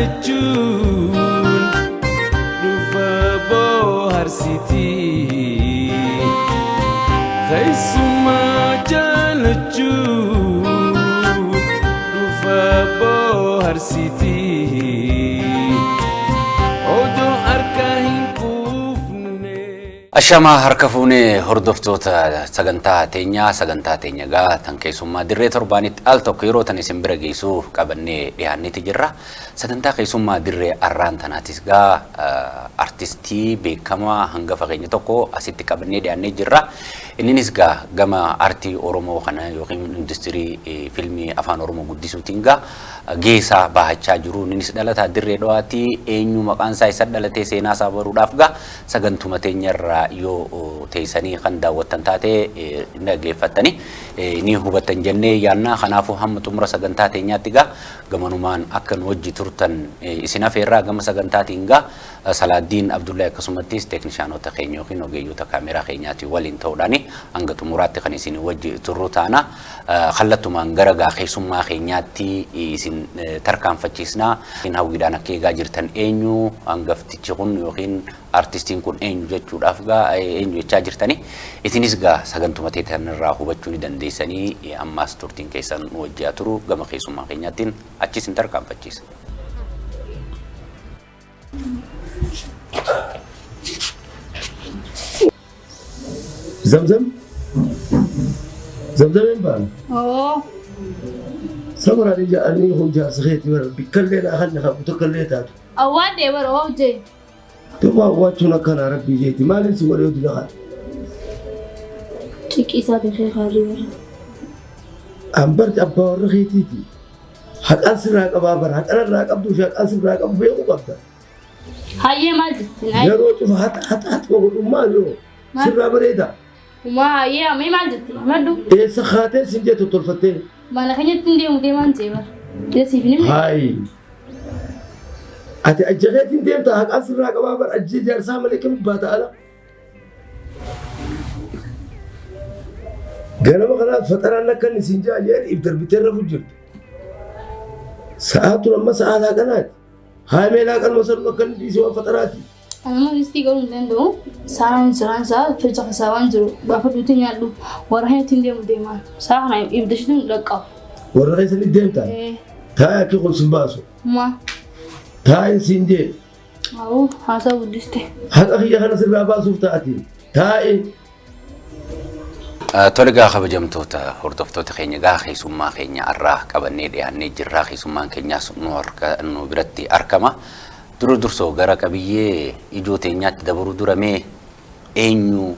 Jaalachuun dhufa bohaarsitii, keessumaa jaalachuun dhufa bohaarsitii odoo harka hin quufne. Ashamaa, harka fuunee hordoftoota sagantaa teenyaa. Sagantaa teenya gaa tan keessummaa dirree torbaanitti al tokko yeroo tan isin bira geessu qabannee dhiyaanneeti jirra. Sagantaa keessummaa dirree arraan tanaatis gaa artistii beekamaa hangafa keenya tokko asitti qabannee dhiyaannee jirra. Inninis gaa gama artii Oromoo kana yookiin industirii fiilmii afaan Oromoo guddisuutiin gaa geessaa bahachaa jiru. Inninis dhalataa Dirree Dhawaati. Eenyu maqaan isaa, isa dhalatee, seenaa isaa baruudhaaf gaa sagantuma teenyarraa yoo teessanii kan daawwattan taate dhaggeeffattanii ni hubattan jennee yaanna. Kanaafuu hamma xumura sagantaa teenyaatti gaa gamanumaan akka nu wajji turtan isin afeerraa. Gama sagantaatiin gaa Salaaddiin Abdullahi, akkasumattis teeknishaanota keenya yookiin ogeeyyota kaameraa keenyaatiin waliin ta'uudhaan hanga xumuraatti kan isin wajji turru taana. Kallattumaan gara gaa keessummaa keenyaatti isin tarkaanfachiisna. Hawwiidhaan akka eegaa jirtan, eenyu hangaftichi kun yookiin artistiin kun eenyu jechuudhaaf gaa eenyu jechaa jirtani. Isinis gaa sagantuma teetan irraa hubachuu ni dandeessanii. Ammaas turtiin keessan nu wajji haa turu. Gama keessummaa keenyaattiin achi isin tarkaanfachiisa. Zamzam? Zamzameen baana. Oo. Samaraan ija'anii kun jaarsa keetii bara bikkallee naa kan qabu tokkollee taatu. Awwaadhee bara hojii. Tuba awwaachuun akkanaa rabbii jeeti. Maaliin si godhee dula kana? Xiqqii isaa beekee gaarii bara. An barti abbaa warra keetiiti. Haqaan sirraa qabaa bara. Haqaan irraa qabduu fi haqaan sirraa qabu beekuu qabda. Hayyee, maal jetti? Yeroo cufa haxa haxa haxa godhuun maal yoo sirraa bareeda. Umaa hayyee, amee maal jetti? Maddu. Eessa kaatee sin jee tottolfattee? Mana keenyatti hin deemu deemaan jee bara. Jesiif ni Haayi. Ati ajja keetiin deemta, haqaan sirraa qabaa bara, ajjee jaarsaa malee kamitti baata ala? Ganama kanaaf faxaraan akka inni siin jaa jeeti if darbitee rafu jirti. Sa'aa tun amma sa'aa laaqanaati. Haayimee laaqanuma sanuma akka inni dhiisee waan faxaraati. Anuma ristii godhuu hin danda'u. Saanaan jiraan isaa firja keessaa waan jiru baafadhuuti nyaadhu. Warra keenyatti hin deemu deemaan. Sa'a kana ibidda ishiitu hin dhaqqabu. Warra keessatti deemta. Taa'ee akki kun sin baasu. Umaa. Taa'ee siin jee. Awuu, haasaa guddiste. Haqa kiyya kana sirraa baasuuf taa'ati. Taa'ee. Tole gaa, kabajamtoota hordoftoota keenya, gaa keessummaa keenya irraa qabannee dhiyaannee jirra. Keessummaan keenyaas nu harka nu biratti argama. Dura dursoo gara qabiyyee ijoo teenyaatti dabaruu dura mee eenyu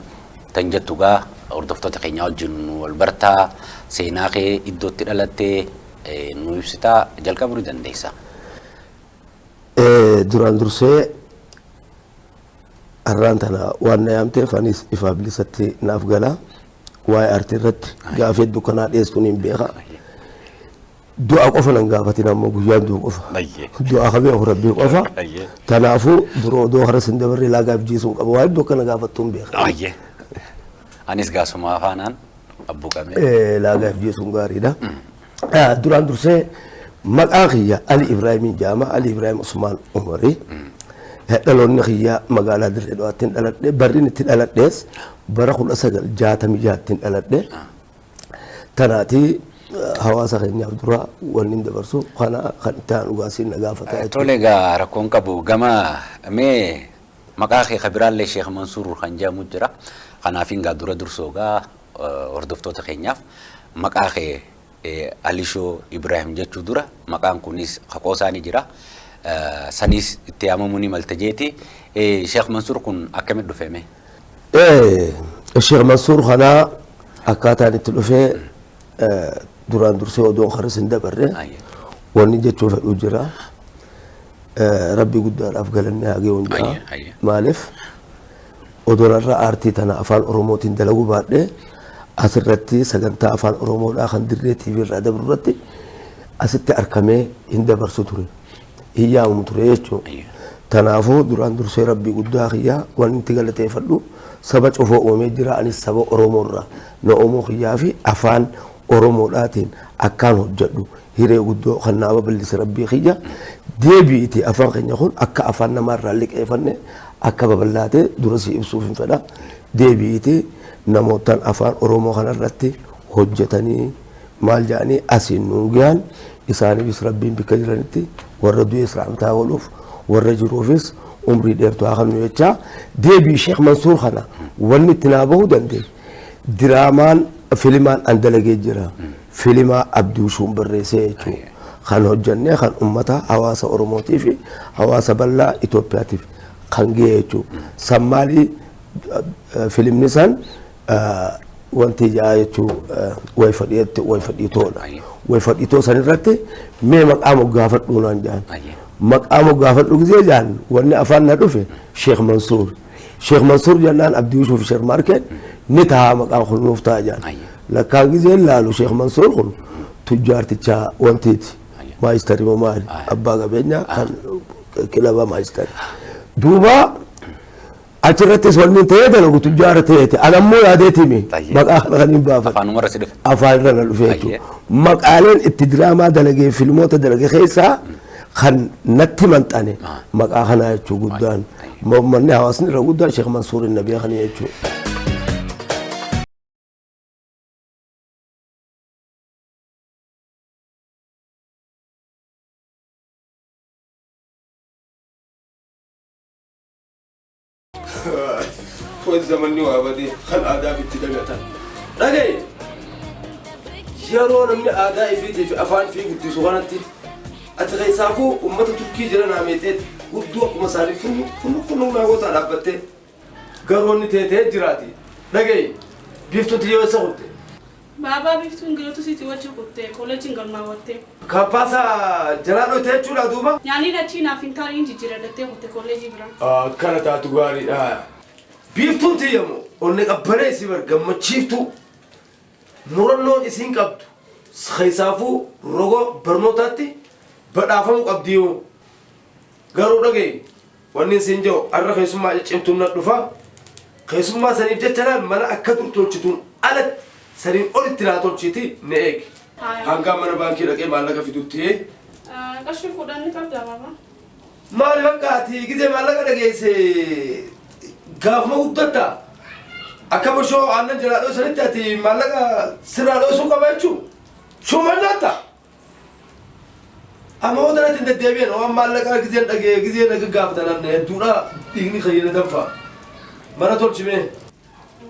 tan jettu gaa hordoftoota keenya wajjin nu wal bartaa, seenaa kee, iddootti dhalattee nu ibsitaa jalqabuu ni dandeessa. Duraan dursee har'aan tana waan na yaamteef anis ifaa bilisatti naaf gala. Waa'ee aartii irratti gaafii hedduu kanaa dhiyeessuun hin beeka. Du'a qofa nan gaafatin, ammoo guyyaan du'u qofa. Du'a ka beeku rabbii qofa. Kanaafuu dura odoo karas hin dabarre laagaaf jiisuun qaba. Waa hedduu akkana gaafattuun beeka. Anis gaasuma afaanaan abbuqame. Laagaaf jiisuun gaariidha. Duraan dursee maqaan kiyya Ali Ibraahimiin jedhama. Ali Ibraahim Usmaan Umarii. Dhaloonni kiyya magaalaa Dirree Dhawaatti dhaladhe. Barri itti dhaladhees bara 1966tti dhaladhe. Tanaati hawaasa keenyaaf dura wanni hin dabarsu kana, kan itti aanu gaasiin na gaafata jechuudha. Tole egaa, rakkoon qabu. Gama mee maqaa kee kabiraallee Sheekh Mansuur kan jedhamu jira. Kanaaf gaa dura dursoo gaa hordoftoota keenyaaf maqaa kee Alishoo Ibrahim jechuu dura maqaan kunis haqoosaa ni jira. Sanis itti yaamamuu ni malte jeeti. Sheekh Mansuur kun akkamitti dhufe mee? Sheekh Mansuur kanaa akkaataan itti dhufee, duraan dursee odoon karas hin dabarre wanni jechuu fedhu jira. Rabbi guddaadhaaf galanni haa ga'uun jira. Maaliif, odoon irra aartii tana afaan Oromootiin dalaguu baadhee asirratti sagantaa afaan Oromoodhaa kan Dirree TV irraa dabru irratti asitti argamee hin dabarsu ture. Hin yaamamu ture jechuudha. Kanaafuu duraan dursee rabbii guddaa kiyyaa wanni itti galateeffadhu, saba cufoo uumee jira, anis saba Oromoo irraa na uumuu kiyyaa fi afaan Oromoodhaatiin akkaan hojjedhu hiree guddoo kan naa babal'ise Rabbii kiyya. Deebi'iti afaan keenya kun akka afaan namaarraa liqeeffanne akka babal'aate dura si ibsuuf hin fedha. Deebi'iti namootaan afaan Oromoo kanarratti hojjetanii maal jedhanii asiin nuun gahan isaaniifis Rabbiin bakka jiranitti warra du'e Islaamtaa godhuuf warra jiruufis umrii dheertuu haa kennu jechaa deebii Sheekh Mansuur kana wanni itti naa bahuu danda'e diraamaan filimaan an dalagee jira. Filimaa Abduu Shuun barreessee jechuudha. Kan hojjannee kan uummata hawaasa Oromootii fi hawaasa bal'aa Itoophiyaatiif kan ga'e jechuudha. San maalii filimni san wanti ijaa jechuun way fadhiitoodha. Way fadhiitoo san irratti mee maqaa moggaafadhuu naan jedhan. Maqaa moggaafadhu gisee jedhan wanni afaan na dhufe Sheekh Mansuur. Sheekh Mansuur jennaan Abdii Yuusuf Sheekh Maarkeen ni ta'a maqaan kun nuuf ta'a jedhan. Lakkaan gisee laalu Sheekh Mansuur kun tujjaartichaa wantiiti. Maayistarii moo maali? Abbaa qabeenyaa kan kilaba maayistarii. Duuba achirrattis wanni ta'ee dalagu tujjaara ta'eeti. Ani ammoo yaadeetimi maqaa kana kan hin baafadhe. Afaan umarra si dhufe. Afaan irra na dhufe jechuudha. Maqaaleen itti diraamaa dalagee filmoota dalage keessaa kan natti maxxane maqaa kanaa jechuu guddaan. Manni hawaasni irra guddaan Sheekh Mansuur hin beekanii jechuudha. Kun zamanni waa badee kan aadaa itti dagatan. Dhagaye yeroo namni aadaa ifiitii fi afaan ifii guddisu kanatti ati keessaafuu uummata Turkii jira naameetee guddoo akkuma isaanii funnu funnu funnu naagotaa dhaabbattee garoonni teetee jiraati. Dhagaye biiftuutti yoo isa kutte. Baabaa biiftuun gilotu siiti wajji kutte kolleejiin galmaawwatte. Kaappaasa jalaa dhoyte jechuudha duuba. Nyaanni achii naaf hin taane hin jijjiiradhattee kutte kolleejii bira. Akkana taatu gaariidha. Biiftuun tiyyamu onni qabbanee si bar gammachiiftuu murannoon isiin qabdu keessaafuu roga barnootaatti badhaafamuu qabdi yoo. Garuu dhagaye wanni isiin jiru har'a keessummaa ciccimtuun na dhufa. Keessummaa saniif jecha laal mana akka dur tolchituun alatti saniin olitti naa tolchiti na eegi. Hangaan mana baankii dhaqee maallaqa fidutti. Qarshii fuudhan ni qabdaa baabaa? Maali bakka ati gizee maallaqa dhageesse gaafuma guddatta. Akka boshoo aannan jalaa dhoosanitti ati maallaqa sirraa dhoosuu qaba jechuu. Shuuman nyaatta. Amma wanta natti hin deddeebi'an waan maallaqa gizeen dhagee gizee na gaggaafatan hedduudha dhiigni kayyana danfa. Mana tolchimee.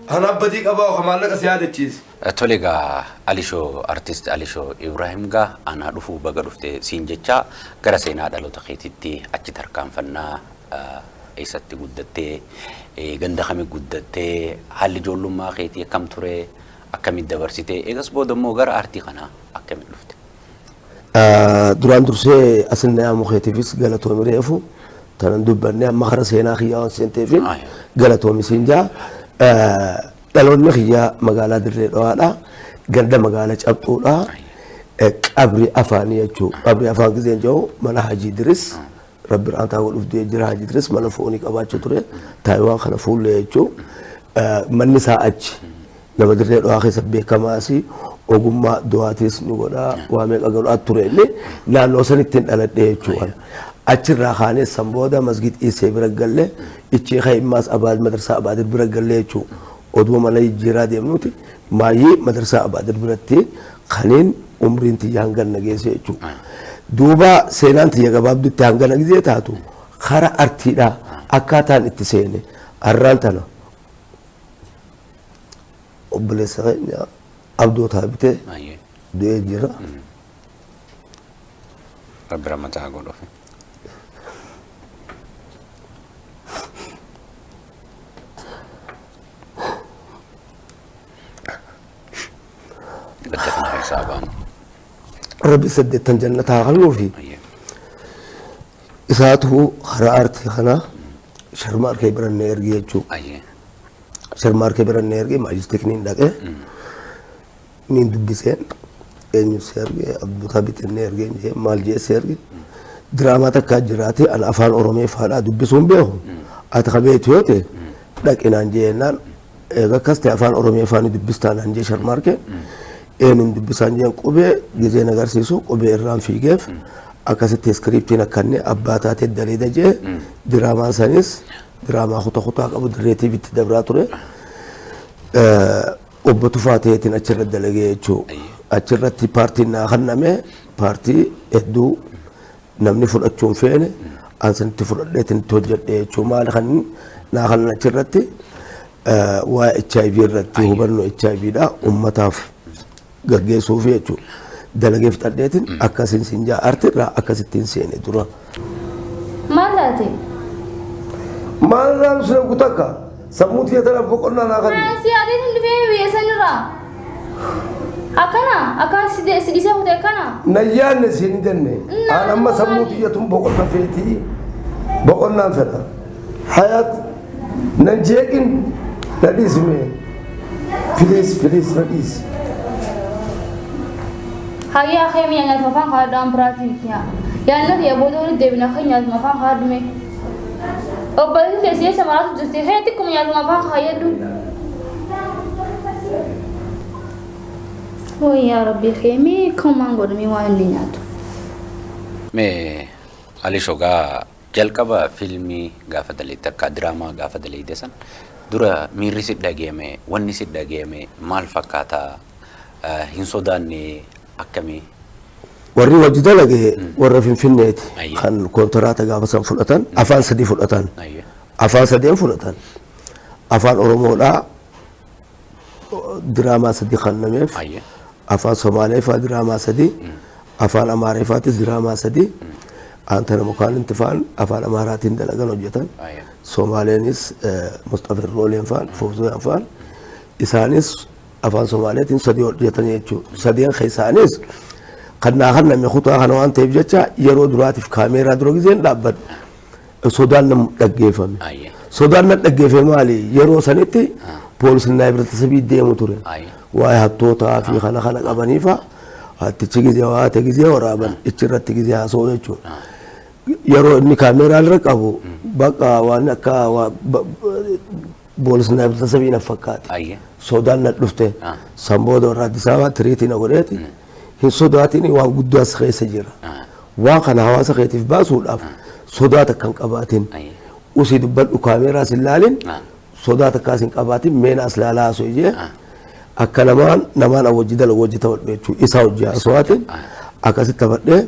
Ana abbatii qabaa ka maallaqa si yaadachiise. Tole egaa Alishoo artist Alishoo Ibrahim gaa anaa dhufuu baga dhufte siin jecha gara seenaa dhaloota keetiitti achi tarkaanfannaa eessatti guddattee ganda kami guddattee haalli ijoollummaa keetii akkam ture akkamitti dabarsite eegas booda immoo gara aartii kanaa akkamitti dhufte? Duraan dursee asin na yaamu keetiifis galatoomi reefu tanan dubbanne amma kara seenaa kiyyaa waan seenteefin galatoomi siin jaa. Dhaloonni kiyyaa magaalaa Dirree Dhawaadha. Ganda magaalaa Cabxuudha. Qabri afaanii jechuudha. Qabri afaan giseen jedhu mana Hajii Diris. Rabbi raantaa godhuuf du'ee jira Hajii Diris mana foonii qabaachuu ture. Taayiwaan kana fuullee jechuudha. Manni isaa achi. Nama Dirree Dhawaa keessa beekamaas ogummaa du'aatiis ni godha waa meeqa godhaa ture inni naannoo sanitti hin dhaladhe jechuudha. Achirraa kaanee san booda masgid Isee bira galle ichi ka'immaas abaad madarsaa Abaadir bira galle jechuudha. Oduma mana jijjiiraa deemnuti maayyii madarsaa Abaadir biratti kaniin umriin tiyya hangana geesse jechuudha. Duuba seenaan tiyya gabaabdutti hangana gizee taatu kara artiidhaa akkaataan itti seene har'aan tana obboleessa keenya Abdoo Taabitee du'ee jira. Rabbi rahmata haa godhuuf. Gadda kana keessaa baanu. Rabbi saddeettan jannata haa kennuufi. Isaatu karaa aartii kana Sharmaarkee biranne erge jechuudha. Sharmaarkee biranne erge maajistikniin dhaqee niin dubbiseen eenyu si erge Abduu Taabitiin erge jee maal jee si erge diraamaa takkaa jiraate an afaan Oromeeffaadhaa dubbisuun beeku ati ka beektu yoo ta'e dhaqi naan jee jennaan eega akkas ta'e afaan Oromeeffaa ni dubbistaa naan jee Sharmaarkeen. Eenyuun dubbisaan jeen qubee gizeen agarsiisu qubee irraan fiigeef akkasitti iskiriiptiin akkanne abbaa taatee daleeda jee diraamaan sanis diraamaa kutaa kutaa qabu dirree TVtti dabraa ture. Obbo Tufaa ta'eetiin achirra dalagee jechuudha. Achirratti paartiin naa kenname paartii hedduu namni fudhachuu hin feene an sanitti fudhadheetiin itti hojjedhe jechuudha. Maali kan naa kennan achirratti waa'ee HIV irratti hubannoo HIV dha uummataaf gaggeessuuf jechuudha. Dalagee fixadheetiin akkasiin siin jaa artirraa akkasittiin seene dura. Maal taate? Maal irraa nu seeku takka sammuu tiyya tanaaf boqonnaa naa kenni. Naan si yaadeetiin dhufee biyya sanirraa. Akkana akkaan si dhiisee kute akkana. Na yaadne siin hin jenne. Aan amma sammuu tiyya tun boqonna feetii boqonnaan fedha. Hayaat nan jeeqin na dhiisi mee. Please please na dhiisi. Hayyaa kee mi'a nyaatuma afaan kaadhu aan biraatiin itti haa. Yaadna kiyya booda walitti deebina kan nyaatuma afaan kaadhu mee. Obboleettiin tee si eessa maraatu jirti kee xiqquma nyaatuma afaan kaayyadhu. Woy yaa rabbii kee mee akkamumaan godhamee waan inni nyaatu. Mee Ali Shogaa jalqaba fiilmii gaafa daleette akka diraamaa gaafa daleeyde san dura miirri si dhagayame wanni si dhagayame maal fakkaata hin sodaanne akkamii? Warri wajji dalage warra Finfinneeti Ayye. kan kontiraata gaafa san fudhatan afaan sadii fudhatan. Ayye. Afaan sadeen fudhatan. Afaan Oromoodhaa diraamaa sadii kennameef. Ayye. Afaan Somaaleefaa diraamaa sadii. Afaan Amaareefaatis diraamaa sadii. Antana Mukaaninti faan afaan Amaaraatiin dalagan hojjetan. Ayye. Somaaleenis Mustafir Rooleen faan Fawzuyaan faan isaanis afaan Somaaleetiin sadii hojjetan jechuudha. Sadeen keessaanis kan naa kenname kutaa kana waan ta'eef jecha yeroo duraatiif kaameeraa dura gizeen dhaabbadhu sodaan na dhaggeeffame. Ayye. Sodaan na dhaggeeffame maali? Yeroo sanitti poolisiin naa deemu ture. Ayye. Waa'ee hattootaa fi kana kana qabaniifa hattichi gizee waa ta'e gizee waraaban ichirratti gizee haasa'u jechuudha. Yeroo inni kaameeraa irra qabu bakka waan akka poolisiin naa na fakkaate. Ayye. Sodaan na dhufte. Ah. San booda warra Addis Ababaa tiriitii na godheeti. Hin sodaatiin waan guddaas keessa jira. Waan kana hawaasa keetiif baasuudhaaf sodaa takka hin qabaatin. Ayye. Usii dubbadhu kaameeraas hin laalin. Ah. Sodaa takkaas hin qabaatin meena as laalaa haasoo jee. Akka namaan namaan hojii dalagu hojii taphadhu jechuudha. Isaa hojii haasawaatiin akkasitti taphadhee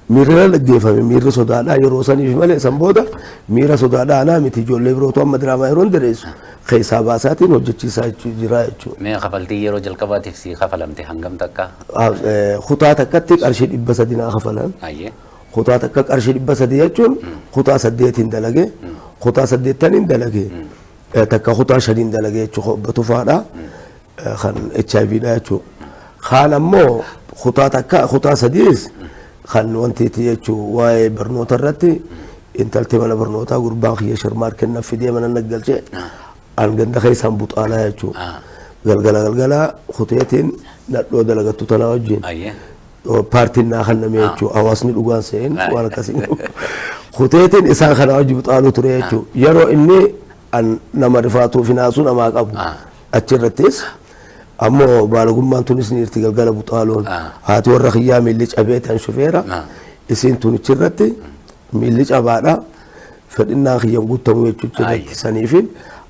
miirri na dhaggeeffame miirri sodaadhaa yeroo saniif malee san booda miira sodaadhaa anaa miti ijoollee birootu amma diraamaa yeroo hin dareessu keessaa baasaatiin hojjechiisaa jira jechuudha. Mee kafaltii yeroo jalqabaatiif si kafalamte hangam takka? Kutaa takkatti qarshii 300 naa kafalan. Ayye. Kutaa takka qarshii 300 jechuun kutaa 8 dalage kutaa 8 dalage takka kutaa 5 dalage jechuudha obbo Tufaadha kan HIV dha jechuudha. Kaan ammoo kutaa takka kutaa 3 kan wantiiti jechuudha waa'ee barnoota irratti intalti mana barnootaa gurbaan kiyya sharmaar kennaaf fidee mana naggalchee an ganda keessaan buxaalaa jechuudha. Galgala galgala kuteetiin nadhoo dalagattu tanaa wajjin. Ayye. Paartiin naa kenname jechuudha. Hawaasni dhugaan seen waan akkasii. Kuteetiin isaan kana wajji buxaaluu ture jechuudha. Yeroo inni an nama rifaatuu fi naasuu namaa qabu achirrattis ammoo baalagummaan tunis ni jirti galgala buxaaluun. Haati warra kiyyaa miilli cabee tan shufeera. Isiin tunichirratti miilli cabaadha. Fedhinnaan kiyyan guutamu jechuudha saniifin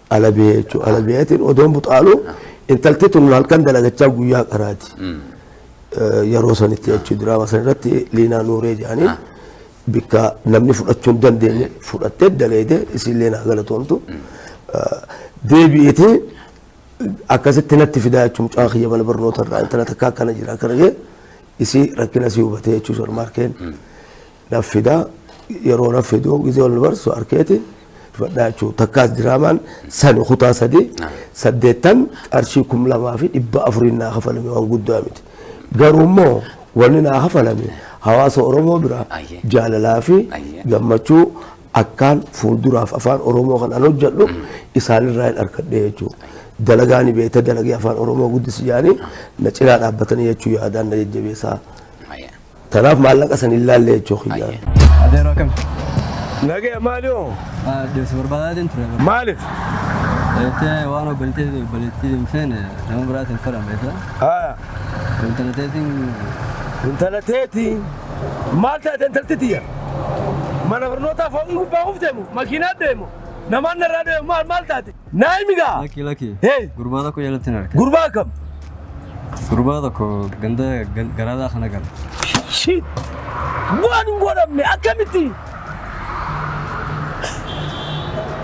ala biyya jechuudha. Ala biyyatiin odoon buxaaluu intalti tun halkan dalagachaa guyyaa qaraati. Yeroo sanitti jechuudha diraama sanirratti Liinaa Nuuree jedhanii bikka namni fudhachuu hin dandeenye fudhattee daleete isiillee naa galatoomtu. Deebi'eetee akkasitti natti fidaa jechuun mucaa kiyya mana barnoota irraa intala takka akkana jira akkana jee isii rakkina isii hubatee jechuun sharmaarkeen naaf fidaa yeroo naaf fiduu gizee wal barsu harkeeti fudhadhaa jechuudha. Takkaas diraamaan sani kutaa 3 8 qarshii 2400 naa kafalame waan guddaa miti. Garuu immoo wanni naa kafalame hawaasa Oromoo bira Ayye. jaalalaa fi Ayye. gammachuu akkaan fuulduraaf afaan Oromoo kan an hojjedhu isaanirraa hin argadhe jechuudha. Dalagaan beekte dalagee afaan Oromoo guddisi jedhanii na cinaa dhaabbatanii jechuu yaadaan na jajjabeessaa. Ayye. Kanaaf maallaqa san hin laalle jechuu kiyyaan. Adeeroo akkam? Nagee maali hoo? Deemsa barbaadaatiin ture. Maaliif? Jettee waan obboleettii obboleettii hin feene nama biraatiin fedhan beektaa? Haa. Intala teetiin. Intala teeti. Maal taate intalti tiyya? Mana barnootaa fooqii gubbaa kufteemu makiinaa deemu namaan narraa deemu maal maal taate? Naa himi gaa. Lakki lakki. Hey. Gurbaa tokko jalatti hin arge. Gurbaa kam? Gurbaa tokko ganda garaadaa kana gala. Shit! Waan hin godhamne akkamitti?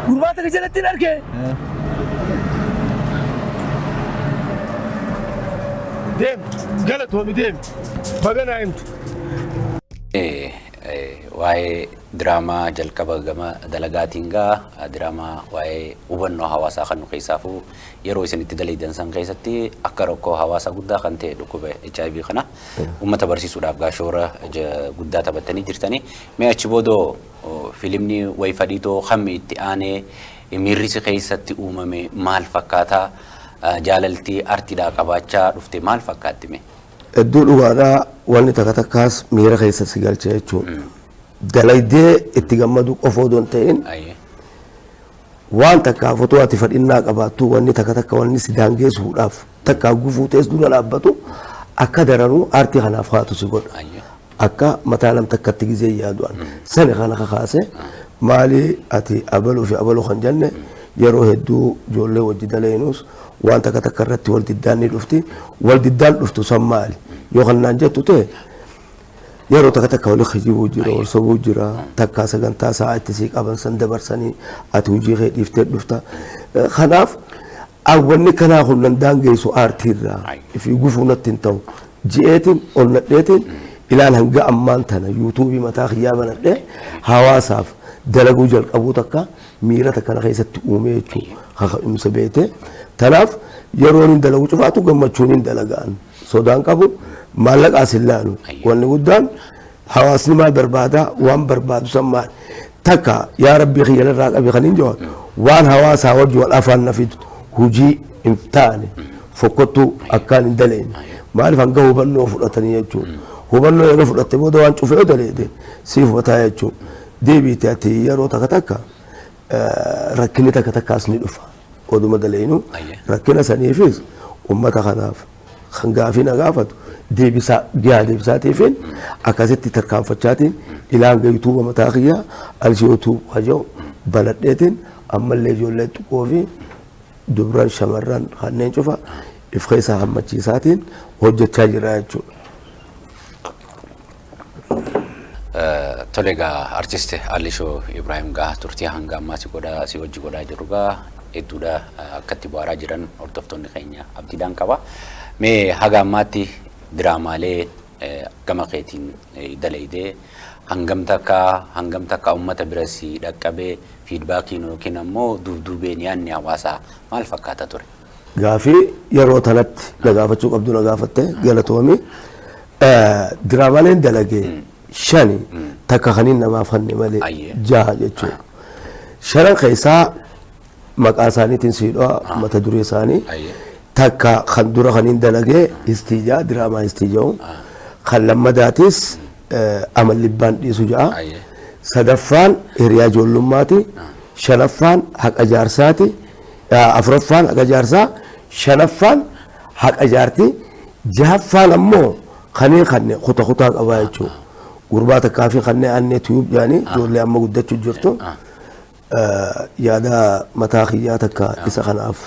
Gurbaa takka jalatti hin arge. Deem galatoomi deem baga naa himtu. Waa'ee diraamaa jalqaba gama dalagaatiin gaa diraamaa waa'ee hubannoo hawaasaa kan nu keessaafuu yeroo isin itti dalaydan san keessatti akka rakkoo hawaasaa guddaa kan ta'e dhukkuba HIV kana uummata barsiisuudhaaf gaa shoora guddaa taphattanii jirtanii. Mee achi boodoo filimni Wayfadhiitoo hammi itti aanee miirrisi keessatti uumame maal fakkaataa? Jaalaltii artiidhaa qabaachaa dhufte maal fakkaatti mee? Hedduu dhugaadhaa wanni takka takkaas miira keessa si galcha jechuudha. Dalaydee itti gammaduu qofa odoo hin ta'in waan takkaaf otoo ati fadhinnaa qabaattu wanni takka takka wanni si daangeessuudhaaf takkaa gufuu ta'es dura dhaabbatu akka daranuu aartii kanaaf haatu si godha. Akka mataa nam takkatti gizee yaadu an. Sani kana kakaase maali ati abaluu fi abaluu kan jenne yeroo hedduu ijoollee wajji dalaynus waan takka takka irratti wal diddaan ni dhufti. Wal diddaan dhuftu san maali? Yoo kan naan jettu ta'e yeroo takka takka wali kijibuu jira, wal sobuu jira, takkaa sagantaa sa'a itti sii qaban san dabarsanii ati hojii kee dhiiftee dhufta. Kanaaf wanni kanaa kun nan daangeessu aartiirraa fi gufuu natti hin ta'u. Ji'eetiin ol nadheetiin ilaan hanga ammaan tana yuutuubii mataa kiyyaa banadhee hawaasaaf dalaguu jalqabuu takka miira takka na keessatti uumee jechuudha. Kaka'umsa beekte. Tanaaf yeroon hin dalagu cufaatu gammachuun hin dalagaan. Sodaan qabu maallaqaas hin laalu. Wanni guddaan hawaasni maal barbaada waan barbaadu san maal. Takka yaa rabbii kiyya narraa qabi kan hin jedhu waan hawaasaa wajji wal afaan na fidu hojii hin taane fokkottuu akkaan hin daleene. Maaliif hanga hubannoo fudhatanii jechuudha. Hubannoo yeroo fudhatte booda waan cufee yoo daleete siif hubataa jechuudha. Deebiite ati yeroo takka takka rakkinni takka takkaas ni dhufa. Oduma daleenu rakkina saniifis ummata kanaaf kan gaafii na gaafatu deebisaa gahaa deebisaatiifin akkasitti tarkaanfachaatiin ilaan hanga yuutuuba mataa kiyyaa Alshiyoo Tuub haja'u banadheetiin ammallee ijoollee xiqqoo fi dubran shamarran kanneen cufa if keessaa hammachiisaatiin hojjechaa jira jechuudha. Tole egaa artist Allishoo Ibrahim gaa turtii hanga ammaa si godhaa si wajji godhaa jirru gaa hedduudha akka itti bohaaraa jiran hordoftoonni keenya abdiidhaan qaba. Mee haga ammaatti diraamaalee gama keetiin dalaydee hangam takka hangam takka uummata bira si dhaqqabee fiidbaakiin yookiin ammoo duubduubeen yaadni hawaasaa maal fakkaata ture? Gaafii yeroo tanatti na gaafachuu qabdu na gaafatte galatoomi. Diraamaaleen dalage shani takka kaniin namaaf kanne malee jaha jechuudha. Shanan keessaa maqaa isaaniitiin sii dho'a mata duree isaanii takka kan dura kaniin dalage histiijaa diraamaa histiija'u kan lammadaatis amallibbaan dhiisu ja'a. Sadaffaan hiriyaa ijoollummaati. Shanaffaan haqa jaarsaati. Afuraffaan haqa jaarsaa. Shanaffaan haqa jaartii. Jahaffaan ammoo kanii kanne kuta kutaa qabaa jechuudha. Gurbaa takkaa fi kannee annee tuyuub jedhanii ijoollee amma guddachuu jirtu. Yaada mataa kiyyaa takka isa kanaaf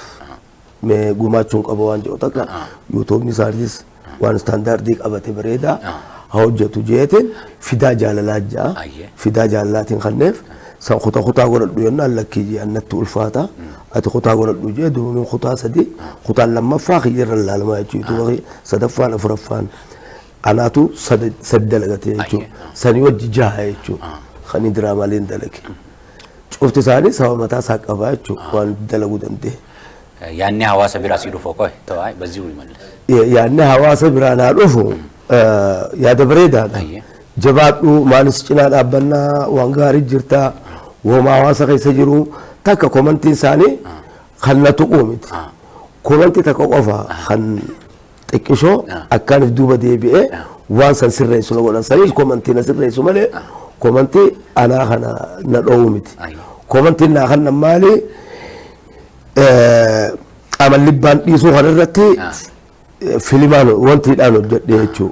mee gumaachuun qaba waan jedhu takka yuutuubni isaaniis waan istaandaardii qabate bareedaa haa hojjetu jeetiin fidaa jaalalaa ja'a. Fidaa jaalalaatiin kanneef san kuta kutaa godhadhu jennaan lakkii jee annatti ulfaata. Ati kutaa godhadhu jee duruun kutaa sadii kutaan lammaffaa kiyyarra ilaalamaa jechuudha. Yuutuuba kiyya sadaffaan afuraffaan anaatu sadi dalagate jechuudha. Sanii wajji jaha jechuudha. Kan diraamaaleen dalage. Cufti isaanii sababa mataa isaa qabaa jechuudha waan dalaguu danda'e. Yaanni hawaasa biraa sii dhufu qoy ta'aa bazzii mallas. Yaanni hawaasa biraa naa dhufu yaada bareedaadha. Jabaadhu maalis cinaa dhaabbannaa waan gaarii jirta wooma hawaasa keessa jiru takka komantiin isaanii kan na tuquu miti. Komantii takka qofa kan xiqqishoo akkaaniif duuba deebi'ee waan san sirreessu na godhan. Saniis komantii na sirreessu malee komantii anaa kana na dhoowwu miti. Komantiin naa kannan maali amallibbaan dhiisuu kana irratti Filimaan wantiidhaan hojjedhe jechuu,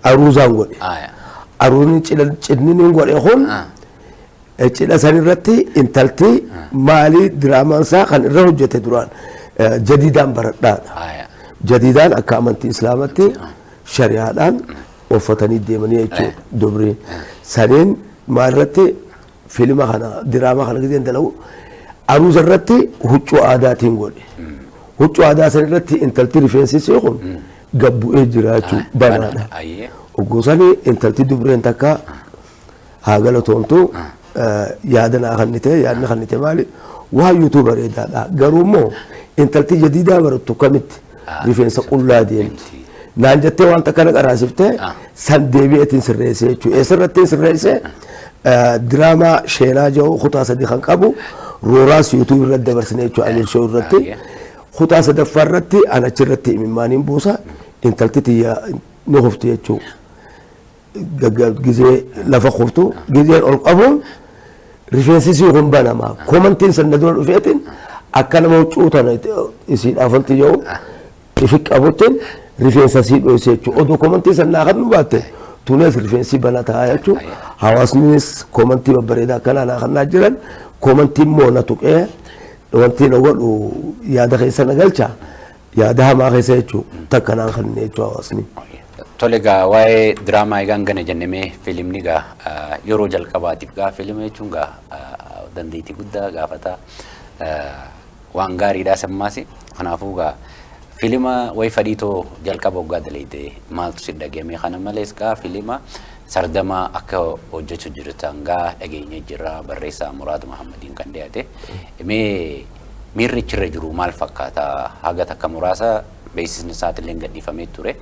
aruuzaan godhe. Aruuzni cidha godhe kun cidha san irratti intalti maalii, diraamaan isaa kan irra hojjete duraan jadiidaan baradhaadha. Jadiidaan akka amantii Islaamatti shari'aadhaan uffatanii deemanii jechuudha dubri. Saniin maalirratti filima kana, diraamaa kana giseen dalagu, aruuza irratti huccuu aadaatiin godhe. Huccuu aadaa san irratti intalti rifeensi ishee kun gabbu'ee jira jechuudha, banaadha. Ogguu sanii intalti dubreen takka haa galatoomtu, yaada naa kennite. Yaadni kennite maali? Waayyuutu bareedaadha, garuu immoo intalti jadiidaa barattu kamitti rifeensa qullaa deemti naan jettee waan takka na qaraasiftee, san deebi'eetiin sirreessee jechuudha. Eessarrattiin sirreessee? Diraamaa Sheenaa jedhu kutaa sadii kan qabu Rooraas YouTube irratti dabarsine jechuudha, Amir Show irratti. Kutaa sadaffaa irratti an achirratti imimmaaniin buusa, intalti tiyya ni kufti jechuudha. Gizee lafa kuftu, gizeen ol qabuun rifeensi isii kun banama. Commentiin san na dura dhufeetiin akka nama huccuu tana isiidhaaf wanti jedhu ifi qabuttiin rifeensa isii dho'ise jechuudha. Odoo commentii san naa kan nu baatte tunees rifeensi bana ta'a jechuudha. Hawaasnis commentii babbareedaa akkanaa naa kannaa jiran, commentii immoo na tuqee wanti na godhu yaada keessa na galcha, yaada hamaa keessa jechuudha, takka naan kanne jechuudha hawaasni. Tole gaa, waa'ee diraamaa egaan gana jennemee, filimni gaa yeroo jalqabaatiif gaa, filima jechuun gaa dandeettii guddaa gaafata, waan gaariidhaa sammaas. Kanaafuu gaa filima wayi fadhiitoo jalqaba waggaa dalagde maaltu si dhagahame? Kana malees gaa filima Sardamaa akka hojjechuu jirtan gaa dhageenye jirra, barreessaa Muraad Mahammadiin kan dhiyaate. Mee miirri achirra jiru maal fakkaata? Haga takka muraasa beeksisni isaatillee gadhiifamee ture.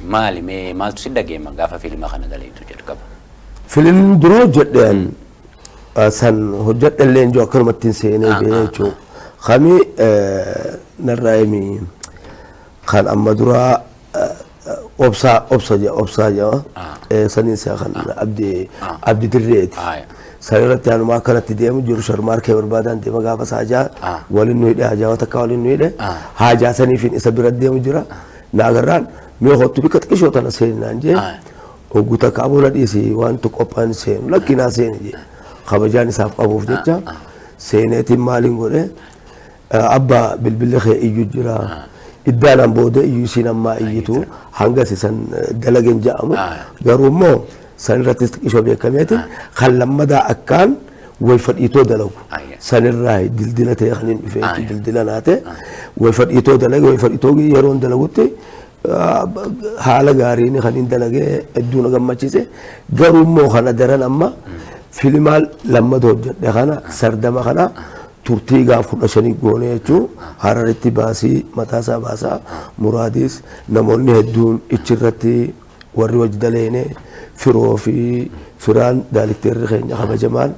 Maali, mee maaltu si dhagahama gaafa filima kana dalagdu jalqaba? Filimni dura hojjedheen san hojjedhe illee jiru, akkanumatti hin seenee ba'ee jechuudha. Kami narraa himi, kan amma duraa obsaa obsa jedha, obsaa jedha, saniin isaa kan Abdi Dirreeti. San irratti anuma akkanatti deemu jiru, Sharmaarkee barbaadaan deema, gaafa haajaa waliin nu hidhe, haajaa takka waliin nu hidhe, haajaa saniifin isa bira deemu jira. Na agarraan, "Mee kottu, bikka xiqqishoo tana seeni," naan jee. Hogguu takka, "Aboo, na dhiisi, wanti qophaa'in seenu." "Lakki, naa seeni," jee. Kabajaan isaaf qabuuf jecha seeneetiin maaliin godhe, "Abbaa, bilbilli kee iyyuu jira." Iddaanaan booda iyyuu isiin ammaa iyyitu hanga san dalagen jedhamu. Garuu immoo san irrattis xiqqishoo beekameeti kan lammadaa akkaan way fadhiitoo dalagu. Sanirraa dildila ta'e kan hin dhufe jechuudha, dildila naate way fadhiitoo dalage. Way fadhiitoo yeroon dalagutti haala gaariin kan hin dalagee hedduu na gammachiise. Garuu immoo kana daran amma filimaan lammata hojjedhe kana, Sardama kana, turtii gaaf 15 goone jechuun Hararitti baasii mataasaa baasaa, Muraadis, namoonni hedduun ichirratti warri wajji daleene, firoo fi firaan, daalikteerri keenya kabajamaan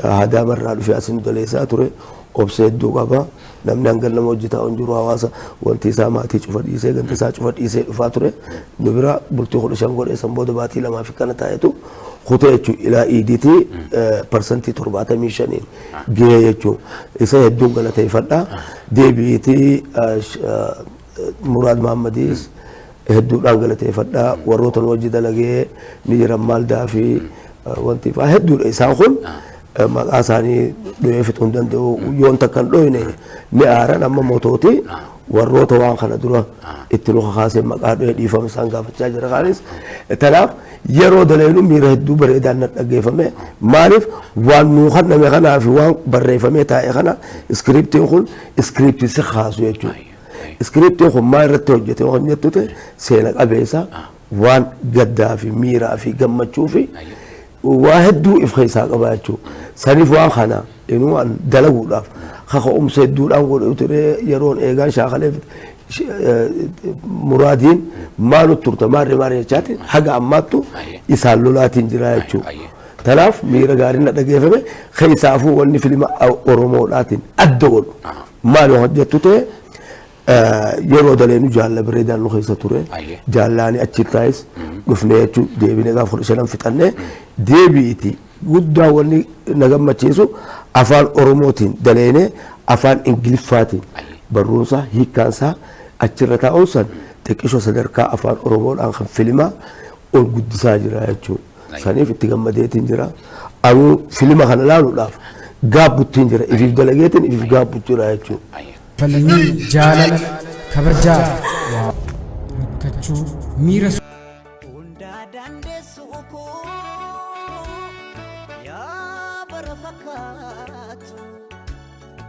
Hadaamarraa dhufee asin daleessaa ture, obsa hedduu qaba. Namni hanga nama hojii taa'u hin jiru. Hawaasa wanti isaa maatii cufa dhiisee, ganda isaa cufa dhiisee dhufaa ture. Nu bira bultii 15 godhee, san booda baatii 2 fi kana taa'etu kutee jechuun ilaa iidiitii 75%n gahee jechuun isa hedduun galateeffadha. Deebiitii Muraad Mahammadiis hedduudhaan galateeffadha. Warroota nu wajji dalagee ni jiran, Maaldaa fi wanti fa'aa hedduudha. Isaan kun maqaa isaanii dho'ee fixuu hin danda'u. Yoon takka hin dhoyne ni aaran. Amma mootooti warroota waan kana dura itti nu kakaasee maqaa dho'ee dhiifama isaan gaafachaa jira kaanis. Tanaaf yeroo daleenu miira hedduu bareedaan na dhaggeeffame. Maaliif? Waan nuu kenname kanaa fi waan barreeffamee taa'e kana, iskiriiptiin kun iskiriiptii si kaasu jechuudha. Iskiriiptiin kun maal irratti hojjete waan jettu ta'e, seena qabeessa, waan gaddaa fi miiraa fi gammachuu fi waa hedduu if keessaa qaba jechuudha. Saniif waan kana inuu an dalaguudhaaf kaka'umsa hedduudhaan godhu ture. Yeroon eegaan shaakalee Muraadiin maalu turte maarree maarree jechaati haga ammaattu isaan lolaatiin jira jechuudha. Kanaaf miira gaariin na dhageeffame. Keessaafuu wanni filima Oromoodhaatiin adda godhu maal yoo hojjettu ta'e, yeroo daleenu jaalla bareedaan nu keessa ture. Jaallaani achi taa'es dhufnee jechuun deebinee gaafa 15 fixannee deebi'iti. Guddaa wanni na gammachiisu afaan Oromootiin daleenee afaan Ingiliffaatiin barruunsaa hiikkaansaa Achirra taa'uun san xiqqishoo sadarkaa afaan Oromoodhaan kan filimaa ol guddisaa jira jechuudha. Saniif itti gammadeetiin jira. Anuu filima kana laaluudhaaf gaabbuttiin jira. Ifiif dalageetiin ifiif gaabbutti jira jechuudha. Falmii jaalala kabajaa waa rakkachuu miira Hundaa dandeessu koo yaa bara fakkaatu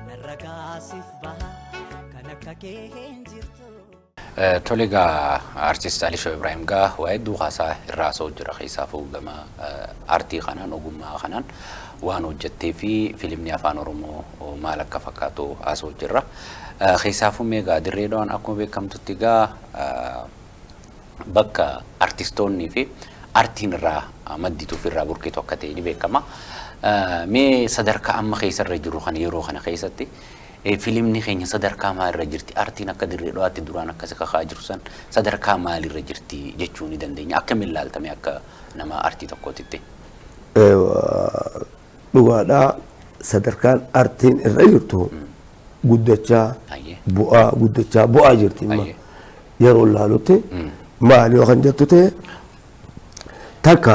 narra gaasiif baha kan akka kee hin jirtu. Tole egaa Artist Alishoo Ibraahim gaa waa hedduu haasaa irraa haasa'u jira keessaafuu gama aartii kanaan ogummaa kanaan waan hojjettee fi filimni afaan Oromoo maal akka fakkaatu haasa'u jirra. Keessaafuu mee egaa Dirree Dhawaan akkuma beekamtutti egaa bakka artistoonnii fi artiin irraa maddituu fi irraa burqitu akka ta'e ni beekama. Mee sadarkaa amma keessarra jiru kana yeroo kana keessatti filimni keenya sadarkaa maalirra jirti? Artiin akka Dirree Dhawaatti duraan akkas kakaa jiru san sadarkaa maalirra jirti jechuu ni dandeenya. Akkamiin ilaaltame akka nama artii tokkootitti? Dhugaadhaa sadarkaan artiin irra jirtu guddachaa bu'aa guddachaa bu'aa jirti amma yeroo ilaalutti maali yoo kan jettu ta'e takka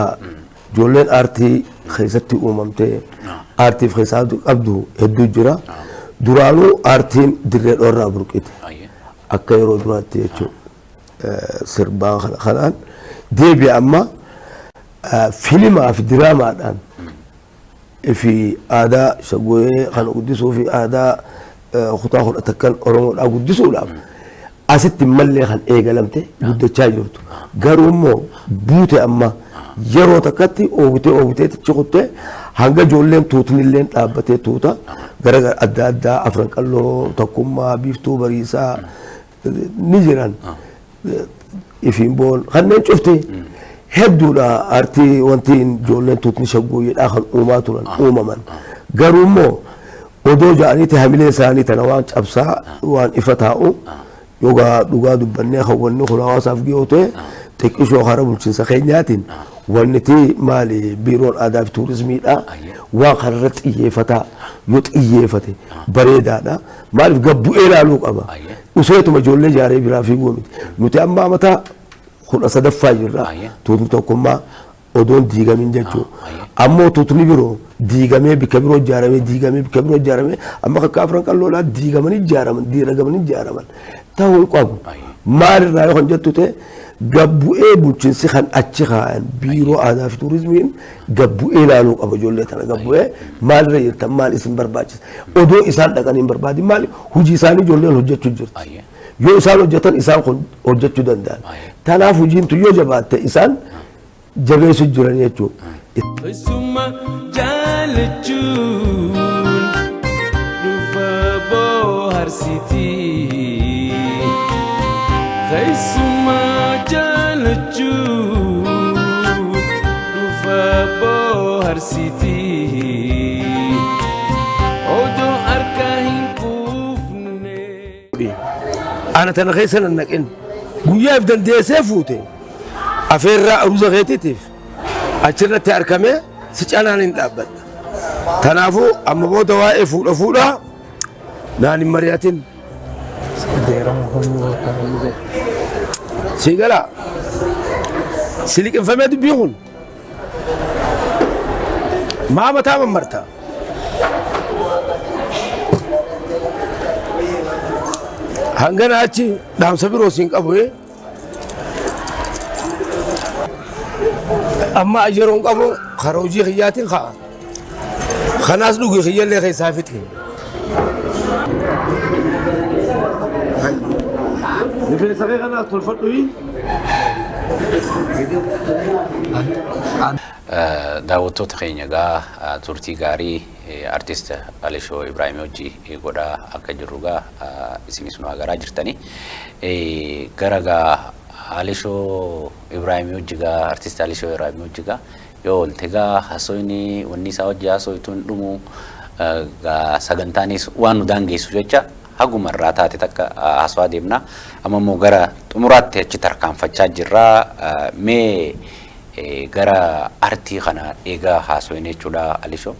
ijoolleen aartii keessatti uumamtee aartiif keessaa qabdu hedduu jira. Duraanuu aartiin Dirree Dhawarraa burqite akka yeroo duraatti jechuudha. Sirbaa kanaan deebi'a amma filimaa fi diraamaadhaan fi aadaa shaggooyee kana guddisuu fi aadaa kutaa kudha takkan Oromoodhaa guddisuudhaaf asitti mallee kan eegalamte guddachaa jirtu. Garuu immoo buute amma yeroo takkatti oogutee oogutee tichi kuttee hanga ijoolleen tuutnillee dhaabbatee tuuta gara adda addaa afran qalloo tokkummaa biiftuu bariisaa ni jiran. Ifiin boon kanneen cufti hedduudha aartii wanti ijoolleen tuutni shaggooyyeedhaa kan uumaa turan uumaman. Garuu immoo odoo ja'aniiti hamilee isaanii tana waan cabsaa waan ifa taa'u yogaa dhugaa dubbannee kan wanni kun hawaasaaf gihoo ta'e xiqqishoo karaa bulchiinsa keenyaatiin wanni ti maali biiroon aadaa fi tuurizimiidha waan kanarra xiyyeeffataa yoo xiyyeeffate bareedaadha. Maaliif gabbu'ee ilaaluu qaba. Useetuma ijoollee ijaaree biraa fiiguu miti. Nuti amma amata 13ffaa jirra. Tuutni tokkummaa odoon diigamin jechuudha. Ammoo tuutni biroo diigamee bikka biroo ijaaramee diigamee bikka biroo ijaaramee amma kakka afran qalloodhaa diigamanii ijaaraman diiragamanii ijaaraman ta'uu qabu. Maalirraa yoo kan jettu ta'e gabbu'ee bulchiinsi kan achi kaa'an biiroo aadaa fi tuurizimiin gabbu'ee ilaaluu qaba ijoollee tana gabbu'ee maalirra jirtan maal isin barbaachisa odoo isaan dhaqanii hin barbaadin maali hojii isaanii ijoolleen hojjechuu jirti. Yoo isaan hojjetan isaan kun hojjechuu danda'an. Tanaaf hojiin tun yoo jabaatte isaan jabeessu jiran jechuudha. Keessuma jaalachuun dhufa bohaarsitii. Keessuma jaalachuun dhufa bohaarsitii. Odoo harka hin quufne. Ana tana keessa nan naqin. Guyyaa if dandeessee fuute afeerraa aruuza keetiitiif achirratti argamee si canaan hin dhaabbadha. Kanaafuu amma booda waa'ee fuudha fuudhaa naan hin mari'atin. Sii galaa? Si liqimfamee dubbii kun? Maa mataa mammarta? Hangana achi dhaamsa biroo siin qabu. Amma yeroon qabu karaa hojii kiyyaatiin ka'a. Kanaas dhugi kiyyallee keessaa fixi. Rifeensa kee kanaas tolfadhu. Daawwattoota keenya egaa turtii gaarii artist Alishoo Ibraahim wajji godhaa akka jirru egaa isinis nu agaraa jirtani. Gara egaa Alishoo Ibraahim wajji egaa artist Alishoo Ibraahim wajji egaa yoo oolte egaa haasofni wanni isaa wajji haasoftu hin dhumu egaa sagantaanis waan nu daangeessu jecha haguma irraa taate takka haasawaa deemna. Amma immoo gara xumuraatti achi tarkaanfachaa jirra. Mee gara artii kana eegaa haasofne jechuudha Alishoo.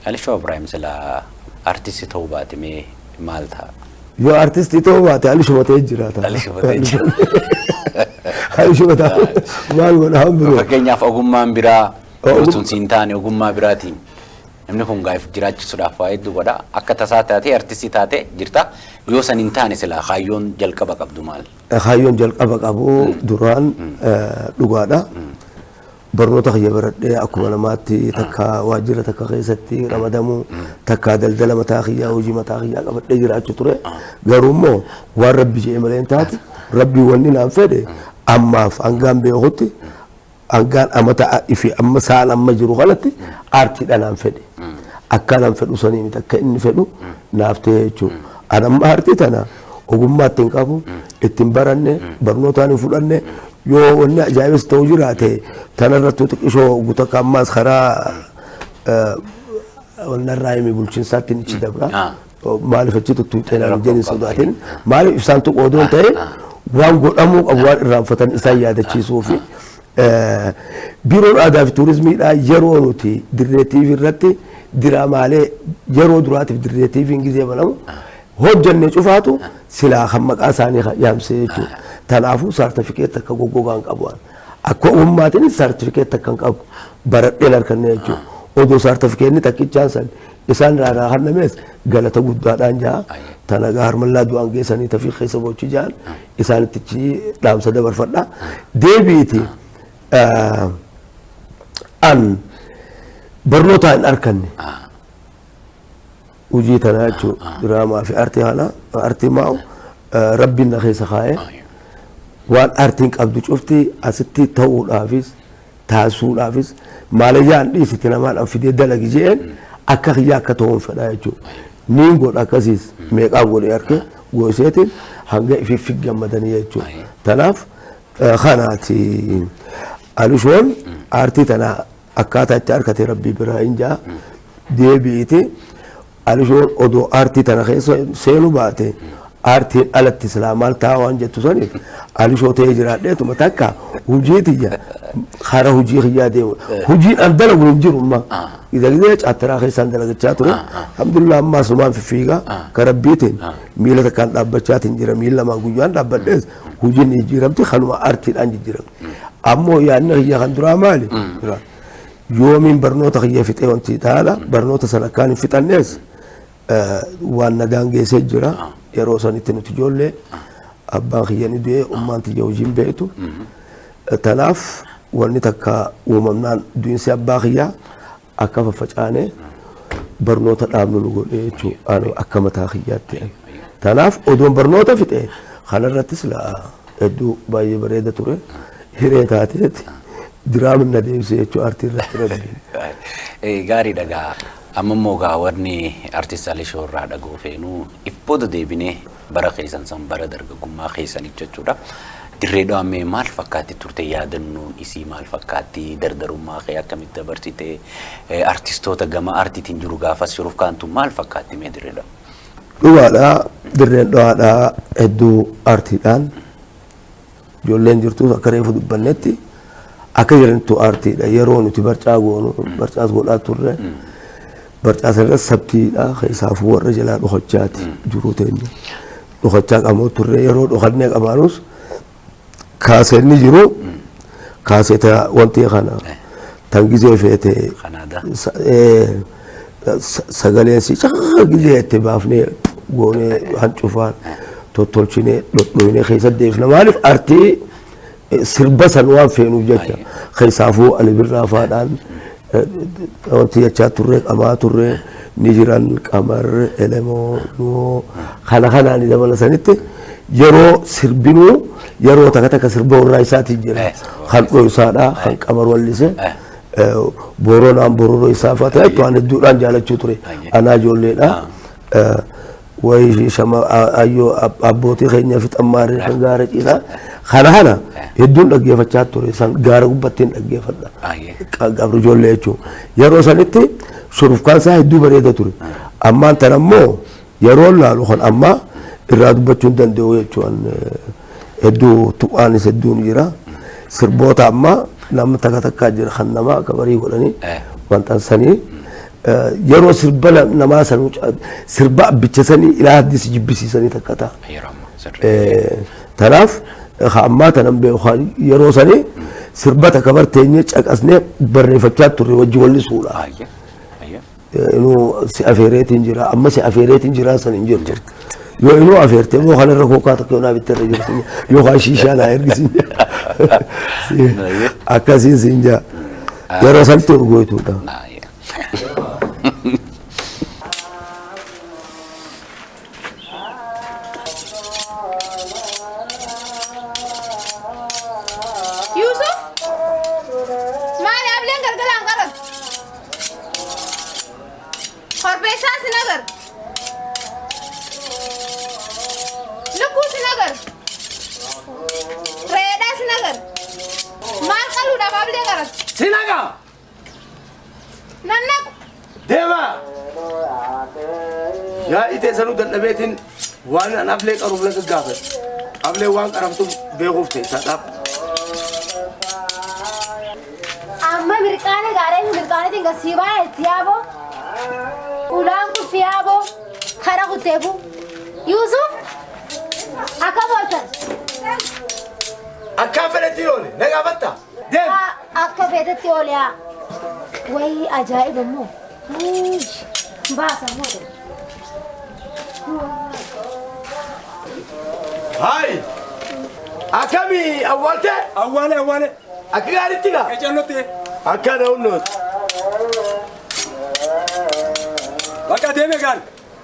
Alishoo Ibraahim sila artistii ta'uu baate mee maal ta'a? Yoo artistii ta'uu baate alishuma ta'ee jiraata. Alishuma ta'ee jiraata. Alishuma ta'e maal godha han biroo. Fakkeenyaaf ogummaan biraa yoo tun siin taane ogummaa biraatiin namni kun gaaf jiraachisuudhaaf waa hedduu godha. Akka tasaa taatee artistii taatee jirta. Yoo san hin taane silaa kaayyoon jalqaba qabdu maal? Kaayyoon jalqaba qabu duraan dhugaadha. Barnoota kiyya baradhee akkuma namaatti takka waajjira takka keessatti ramadamuu, takka daldala mataa kiyyaa, hojii mataa kiyyaa qabadhee jiraachuu ture. Garuu immoo waan Rabbi jedhe malee hin taatu. Rabbi wanni naan fedhe ammaaf hangaan beekutti, hangaan amata ifi amma sa'aan amma jiru kanatti aartiidha naan fedhe. Akka naan fedhu sanii miti, akka inni fedhu naaf ta'e jechuudha. Ani amma aartii tana ogummaa ittiin qabu ittiin baranne, barnootaan hin fudhanne. Yoo wanni ajaa'ibas ta'u jiraate tanarrattuu xiqqishoo guutakka ammaas karaa wannarraa himi bulchiinsaatti ichi dabra. Maaliif achi tuttuuxee naan jedhin sodaatin, maaliif isaan tuqu odoon ta'e waan godhamuu qabu waan irraanfatan isaan yaadachiisuu fi biiroon aadaa fi tuurizimiidhaa yeroo nuti Dirree TV irratti diraamaalee yeroo duraatiif Dirree TV'n gizee banamu hojjenne cufaatu silaa kan maqaa isaanii yaamsee jechuudha. Kanaafuu saartifikeet akka goggogaan qabu. Akka ogummaatiin saartifikeet akka hin qabu baradheen harkanne jechuudha. Odoo saartifikeetni takkichaan san isaan irraa kennamees galata guddaadhaan jaa. Tanagaa harmallaa du'aan geessanii tafii keessa bochi jaan isaanittichi dhaamsa dabarfadha. Deebiiti an barnoota hin arkanne. Hojii tana jechuudha. Diraamaa fi aartii kana aartii maa'u Rabbiin na keessa kaa'ee waan aartiin qabdu cufti asitti ta'uudhaafis taasisuudhaafis maalayyaan dhiisiti namaan an fidee dalagi je'een akka kiyyaa akka ta'uun fedhaa jechuudha. Niin godha akkasiis meeqaan godhe harke gooseetiin hanga ifiif gammadanii jechuudha. Tanaaf kanaati Alishoon aartii tana akkaataa itti harkate Rabbii biraa hin jaa. Deebi'iti Alishoon odoo aartii tana keessa seenuu baate aartiin alatti silaa maal ta'a waan jettu saniif Alishoo ta'ee jiraadheetuma takka hojii tiyya karaa hojii kiyyaa deemu. Hojiin an dalagu hin jiru amma. Gizee gizee caattiraa keessaan dalagachaa ture. Alhamdulillah ammaa asumaan fiffiigaa ka Rabbiitiin miila takkaan dhaabbachaatiin jira, miila lamaan guyyaan dhaabbadhees hojiin jijjiiramti kanuma aartiidhaan jijjiiramti. Ammoo yaadni kiyya kan duraa maali? Yoomiin barnoota kiyya fixee wanti taala barnoota sana akkaan hin fixannees waan nagaan geessee jira. Yeroo sanitti nuti ijoollee, abbaan kiyya ni du'e, ummaan tiyya hojiin beektu. Tanaaf wanni takka uumamnaan du'insi abbaa kiyyaa akka faffacaanee barnoota dhaabnu nu godhe jechuudha akka mataa kiyyaatti. Tanaaf odoon barnoota fixe kanarrattis hedduu baay'ee bareeda ture. Hiree taateeti diraamin na deebise jechuudha aartii irratti Rabbiin. Gaarii dhagaa. Amma immoo gaa wanni artist Alishoo irraa dhagoo feenu if booda deebinee bara keessan san bara dargaggummaa keessanii jechuudha. Dirree Dhawaa maal fakkaatti turte, yaadannoon isii maal fakkaatti, dardarummaa kee akkamitti dabarsite, artistoota gama aartiitiin jiru gaafas shiruuf kaantu maal fakkaatti mee Dirree Dhawaa? Dhugaadhaa, Dirreen Dhawaadhaa hedduu aartiidhaan ijoolleen jirtus akka reefu dubbannetti akka jirantu aartiidha. Yeroo nuti barcaa goonu barcaas godhaa turre. Barcaa sanarratti sabtiidha keessaafuu warra jalaa dhokachaati jiruu teenya. Dhokachaa qamoo turre. Yeroo dhokannee qabaanus kaaseenni jiru kaaseeta wanti kana tan gizee feete sagaleen si caqaqa gizee itti baafnee goonee hancufaan tottolchinee dhodhoynee keessa deefna. Maaliif aartii sirba san waan feenuuf jecha keessaafuu Ali Birraa faadhaan wanti jechaa turre qamaa turre ni jiran, Qamar Elemoo Nuhoo kana kanaan dabala sanitti yeroo sirbinuu yeroo takka takka sirba warraa isaatiin jira kan dhoysaadha kan Qamar wallise Booronaan bororoo isaa fa'aa ta'e waan hedduudhaan jaalachuu ture anaa ijoolleedha. Wayi shama ayyoo abbootii keenya fixan maarree kan gaara ciisaa kana kana hedduun dhaggeeffachaa ture, san gaara gubbattiin dhaggeeffadha. Qabri ijoollee jechuun yeroo sanitti shurufkaan isaa hedduu bareeda ture. Ammaan tan ammoo yeroo laalu kan ammaa irraa dubbachuu hin danda'u jechuun hedduu tuqaanis hedduun jira. Sirboota ammaa namni takka takkaa jira kan namaa akka barii godhanii maxxansanii. Yeroo sirba namaa sanuu sirba abbicha sanii ilaa haddisi jibbisiisanii takka ta'a. Tanaaf ammaa tanan beeku yeroo sanii sirba takka barteenyee caqasnee barreeffachaa turre wajji wallisuudha. Inuu si afeereetiin jira amma si afeereetiin jira san hin jirtu. Yoo inuu afeerte immoo kanarra kookaa takka yoo naa bitte irra jirtu yookaan shiishaa naa ergisiin akkasiin siin jaa. Yeroo sanitti urgooytuudha. Yusuf! Maali ableen galgalaan qaratu? Korbeessaa sin agar. Lukkuu sin agar. Re'eedhaa sin agar. Maal qaluudhaaf ablee qaratu? Sin agaa! Nan naqu. Deemaa! Yaa'ii teessanuu dadhabeetiin waan an ablee qaruuf na gaggaafate. Ablee waan qaramtuuf beekuuf teessaa dhaab. Amma mirqaana gaaree mirqaanatiin kan sii baay'eetti yaaboo. Ulaan kun fi yaaboo kara kutteefu. Yuusuf akka booltan. Akkaan fedhetti oole na gaafatta. Deem. Akka feetetti oole haa. Wayii ajaa'iba immoo. Baasa immoo. Hayi. Akkami awwaalte? Awwaale awwaale. Akka gaariitti gaa? Qecannotti. Akkana hunnooti. Bakka deeme gaan.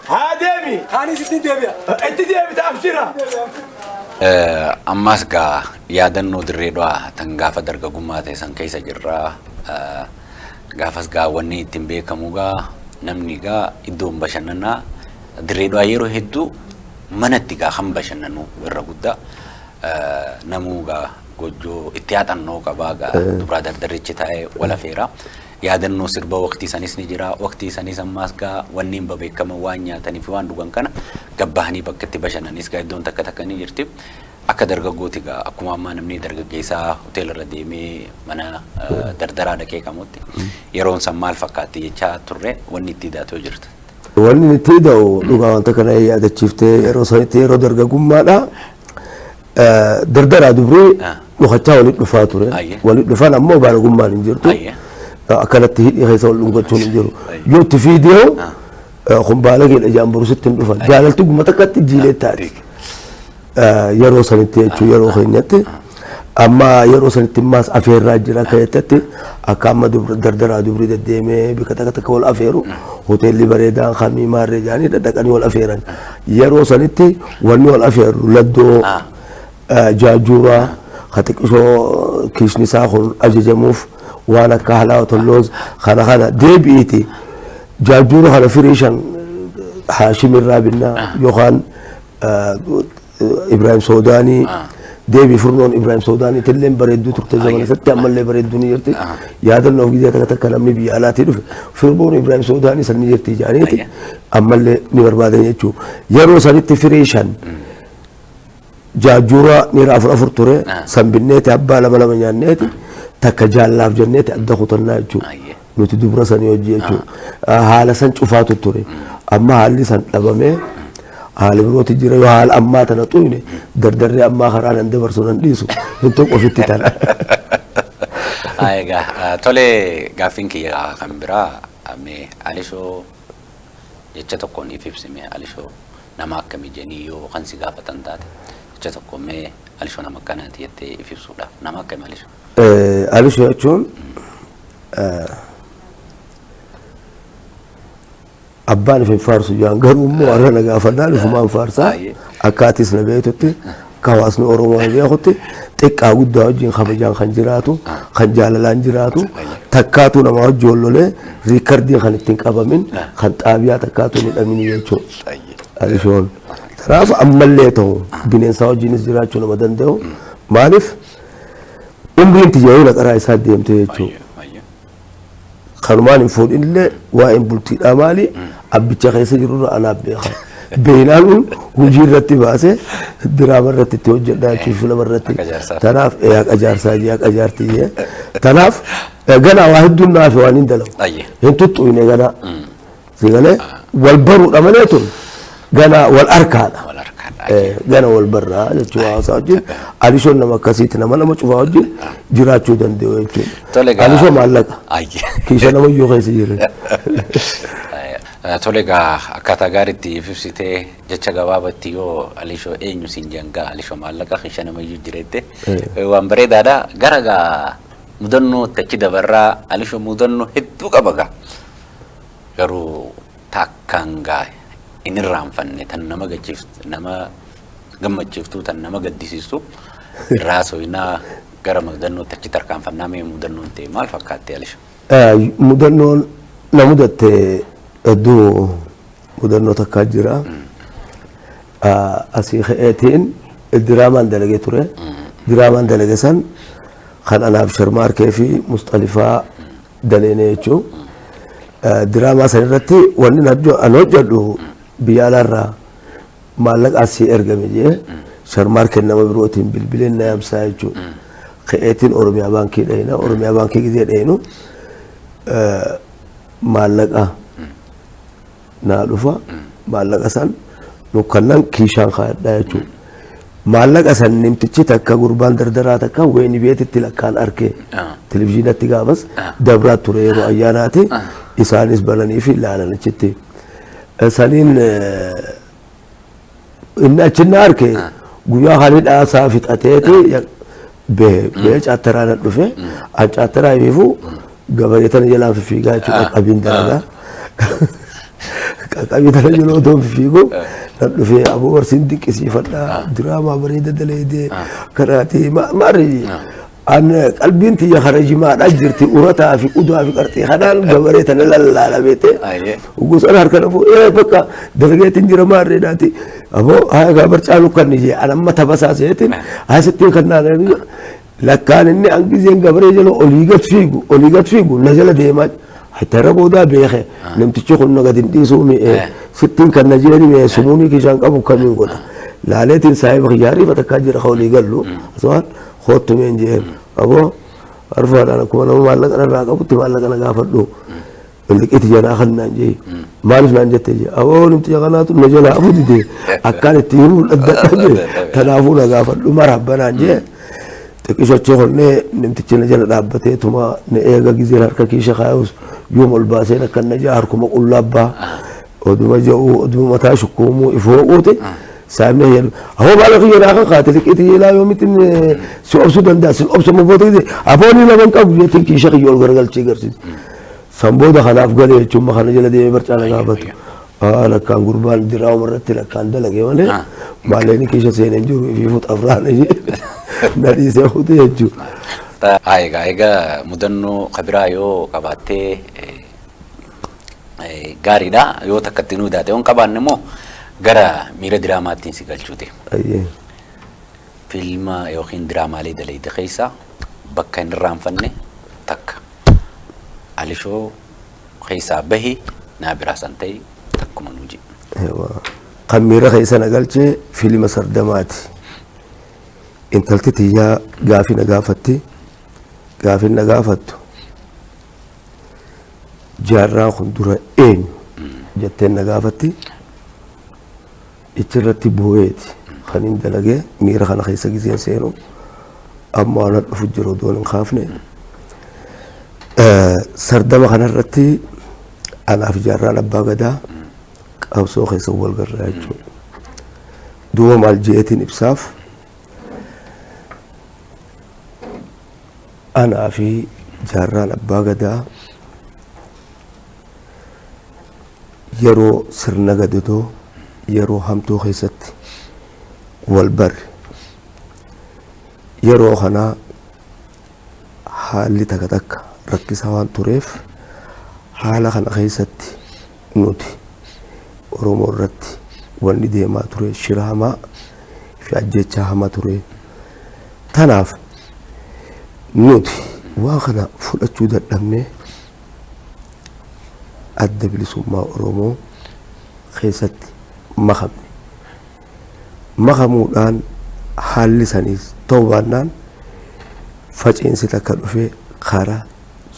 Haa deemi. Kaanis ittiin deebi'a. Itti deebita abshira. Ammas gaa yaadannoo Dirree Dhawaa tan gaafa dargagummaa ta'e san keessa jirra. Gaafas gaa wanni ittiin beekamu gaa namni gaa iddoon bashannanaa Dirree Dhawaa yeroo hedduu manatti gaa kan bashannanu irra guddaa namuu gaa gojjoo itti haxannoo qabaa gaa dubraa dardarrichi taa'ee wal afeera. Yaadannoo sirba waqtii sanis ni jira. Waqtii sanis ammaas gaa wanniin babeekaman waan nyaatanii fi waan dhugan kana gabbahanii bakka itti bashannanis gaa iddoon takka takka ni jirti. Akka dargaggooti gaa akkuma ammaa namni dargaggeessaa hoteela irra deemee mana dardaraa dhaqee qamutti yeroon san maal fakkaatti jechaa turre wanni itti hidhaatoo jirta. Wanni itti hidha'u dhugaa wanta kana yaadachiiftee yeroo sanitti yeroo dargagummaadha. Dardaraa dubree dhokachaa walitti dhufaa ture. Walitti dhufan ammoo baalagummaan hin jirtu. Akkanatti hidhii keessa wal dhungachuun hin jiru. Yoo itti fiidee kun baalageedha ijaan borusitti hin dhufan. Jaalalti guma takkatti jiilee taati. Yeroo sanitti jechuun yeroo keenyatti. Amma yeroo sanitti immaas afeerraa jira akka jettetti akka amma dardaraa dubrii deddeemee bika takka takka wal afeeru hoteelli bareedaan kamii maarree jedhanii dhadhaqanii wal afeeran. Yeroo sanitti wanni wal afeerru laddoo jaajuuraa ka xiqqishoo kiishni isaa kun ajajamuuf waan akka halaa tolloos kana kana deebi'iiti. Jaajuura kana firii shan Haashim irraa binnaa yookaan Ibrahim Soodaanii deebii furnoon Ibrahim Soodaanii tilleen bareedduu turte zamana isatti ammallee bareedduu ni jirti. Yaadannoof gizee takka takka namni biyya alaatii dhufe furnoon Ibrahim Soodaanii san ni jirti jedhaniiti ammallee ni barbaadan jechuudha. Yeroo sanitti firii shan jaajuura miira afur afur ture san binneeti abbaa lama lama nyaanneeti takka jaallaaf jenneeti adda kutannaa jechuudha. Nuti dubra sanii hojii jechuudha. Haala san cufaatu ture. Amma haalli san dhabamee haala birooti jira yoo haala ammaa tana xuyne dardarree ammaa karaa nan dabarsu nan dhiisu hin tokko ofitti tana. Egaa tole gaaffiin kiyya kan biraa mee Alishoo jecha tokkoon if ibsi mee Alishoo nama akkamii jedhanii yoo kan si gaafatan taate jecha tokko mee Alishoo nama akkanaati jettee if ibsuudhaaf nama akkamii Alishoo? Alishoo jechuun abbaan if hin faarsu jaan garuu immoo har'a na gaafannaan ifumaan faarsaa akka atis na beektutti akka hawaasni Oromoo na beekutti xiqqaa guddaa wajjin kabajaan kan jiraatu kan jaalalaan jiraatu takkaatu nama wajjin wal lolee riikardiin kan ittiin qabamin kan xaabiyaa takkaatu hin hidhamin jechuudha. Alishoon. Kanaaf ammallee ta'u bineensaa wajjinis jiraachuu nama danda'u maaliif umriin tiyya yoo naqaraa isaa deemte jechuudha. Kanumaan hin fuudhinillee waa'een bultiidhaa maali abbicha keessa jirurra anaaf beeka. Beeynaan kun hojii irratti baasee diraama irratti itti hojjedhaa jechuun filama irratti. Tanaaf haqa jaarsaa jee haqa jaartii jee. Tanaaf Ganaa waa hedduun naafe waan hin dalagu. Hin tuttuqne ganaa. Si galee wal baruudha malee tun ganaa wal arkaadha. Gana wal barraa jechuudha hawaasaa wajjin. Alishoon nama akkasiiti nama nama cufaa wajjin jiraachuu danda'u jechuudha. Alishoo maallaqa. Kiisha nama iyyuu keessa jiran. Tole egaa akkaataa gaariitti ibsitee jecha gabaabatti yoo Alishoo eenyu siin jengaa Alishoo maallaqa kiisha nama iyyuu jireette waan bareedaadha. Gara gaa mudannoo achi dabarraa Alishoo mudannoo hedduu qaba gaa. Garuu takkaan gaa hin irraanfanne tan nama gachiiftu nama gammachiiftu tan nama gaddisiistu irraa soinaa gara mudannootti achi tarkaanfannaa mee mudannoon ta'e maal fakkaatte Alishoo? Mudannoon na mudatte hedduu mudannoo takkaa jira. Asii ka'eetiin diraamaan dalagee ture. Diraamaan dalage san kan anaaf Sharmaarkee fi Musxalifaa daleenee jechuun. Diraamaa san irratti wanni an hojjedhu biyya alaarraa maallaqa asii ergame jee Sharmaarkeen nama birootiin bilbileen na yaamsaa jechuudha. Ka'eetiin Oromiyaa baankii dhayina. Oromiyaa baankii gizee dhayinu maallaqa naa dhufa. Maallaqa san nukkannan kiishaan kaayadhaa jechuudha. Maallaqa san namtichi takka gurbaan dardaraa takka wayni beetitti lakkaan arke televizyiinatti gaafas dabraa ture yeroo ayyaanaati isaanis bananii fi ilaalan achitti. Saniin inni achi na arke guyyaa kan hidhaasaa fixateeti bahee caattaraa na dhufe an caattaraa hiifu gabaree tana jalaan fiigaa jechuudha qabiin dalagaa. Qaqqabii tana jala otoo fiigu na dhufee aboo barsiin dinqisiifadhaa diraamaa bareeda daleedee kanaati maari an qalbiin tiyya kara jimaadhaa jirti urataa fi udaa fi qarxii kanaan gabaree tana lallaalameete gosa harka nafu bakka dalageetiin jira maarreedhaati aboo haa gaa barcaalu kan jee an amma tabasaa seetiin haa sittiin kan naan lakkaan inni an gizeen gabaree jala olii gad fiigu na jala deemaa Hattara boodaa beeke namtichi kun na gadi hin dhiisuu mi'ee sittiin kan na jeeni mi'ee sumuunii kiishaan qabu kamiin godha. Laaleetiin saahiba kiyya hariifa takkaa jira ka olii gallu asumaan koottu meen jeen aboo arfaadhaan akkuma nama maallaqa narraa qabutti maallaqa na gaafadhu. Liqiti janaa kan naan jee maaliif naan jette jee aboo namticha kanaatu na jalaa afu dide akkaan itti himuu dadhabde tanaafuu na gaafadhu marhabba naan jee. Xiqqishochii honnee namtichi na jala dhaabbatee tuma na eega gizeen harka kiisha kaayus yoom ol baaseen akka na jaa harkuma qullaa abbaa oduma ja'uu oduma mataa shukkuumuu ifooquuti saamne jedhu aboo maala kiyya naa kan kaate liqiitii yeelaa yoomitti si obsuu danda'a si obsa ma booda gizee aboo ni laman qabu jeetiin kiisha kiyya ol garagalchee garsiise. San booda kanaaf galee jechuun kana jala deemee barcaa na gaafatu. Lakkaan gurbaan diraama irratti lakkaan dalage malee maalleen kiisha seeneen jiru ifiifuu xafraan na dhiisee kutee jechuudha. Egaa egaa mudannoo kabiraa yoo qabaattee gaariidha yoo takka itti nuu daate yoo hin qabaanne immoo gara miira diraamaattiin si galchuute. Fiilma yookiin diraamaalee dalayte keessa bakka hin irraanfanne takka Alishoo keessaa bahi naa biraa san ta'e takkuma nuu jedhe. Kan miira keessa na galche fiilma sardamaati. Intalti tiyyaa gaafii na gaafatti. Gaafii na gaafattu jaarraa kun dura eenyu jetteen na gaafatti. Ichirratti boo'eeti kan hin dalagee miira kana keessa gizeen seenu amma waan dhufu jiru odoon hin kaafne. Sardama kanarratti anaaf jaarraan abbaa gadaa qabsoo keessa wal garraa jechuudha. Duuba maal jeetiin ibsaaf anaa fi jaarraan abbaa gadaa yeroo sirna gadadoo yeroo hamtuu keessatti wal barre yeroo kanaa haalli takka takka rakkisaa waan tureef haala kana keessatti nuti Oromoo irratti wanni deemaa ture shira hamaa fi ajjechaa hamaa ture. Tanaaf nuti waan kana fudhachuu dadhabnee adda bilisummaa Oromoo keessatti makamne. Makamuudhaan haalli saniis ta'uu baannaan faciinsi takka dhufee karaa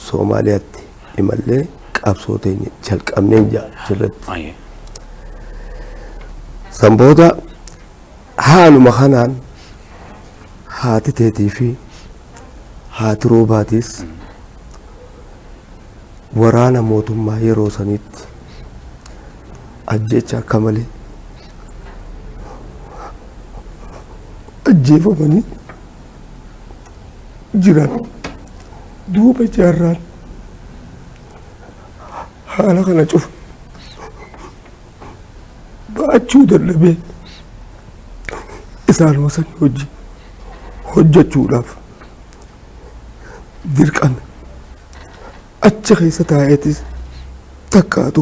Soomaaliyaatti imallee qabsoo teenya jalqabneen jaa achirratti. San booda haaluma kanaan haati teetii fi haati roobaatiis waraana mootummaa yeroo saniitti ajjeecha akka malee ajjeefamanii jiran. Duuba jaarraan haala kana cufa ba'achuu dadhabee isaanuma san hojii hojjechuudhaaf dirqame. Achi keessa taa'eetis takkaatu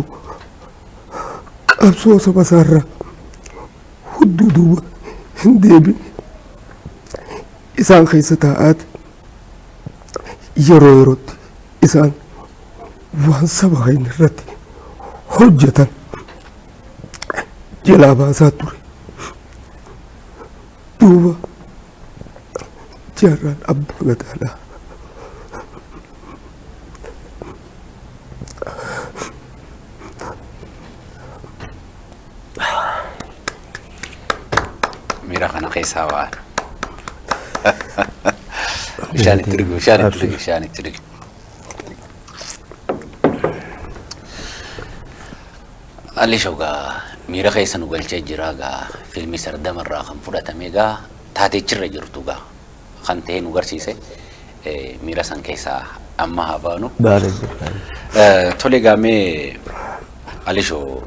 qabsoo saba isaarraa hudduu duuba hin deebine. Isaan keessa taa'aati yeroo yerootti isaan waan saba keenya irratti hojjetan jalaa baasaa ture. Duuba jaarraan abbaa gadaadha. Miira kana keessaa ba'an. Bishaan itti dhugi, bishaan itti dhugi, bishaan itti dhugi. Alli gaa miira keessa nu galchee jira gaa fiilmii sardamarraa kan fudhatame gaa taateechirra jirtu gaa kan ta'e nu garsiise miira san keessaa amma haa baanu. Tole gaa mee Alishoo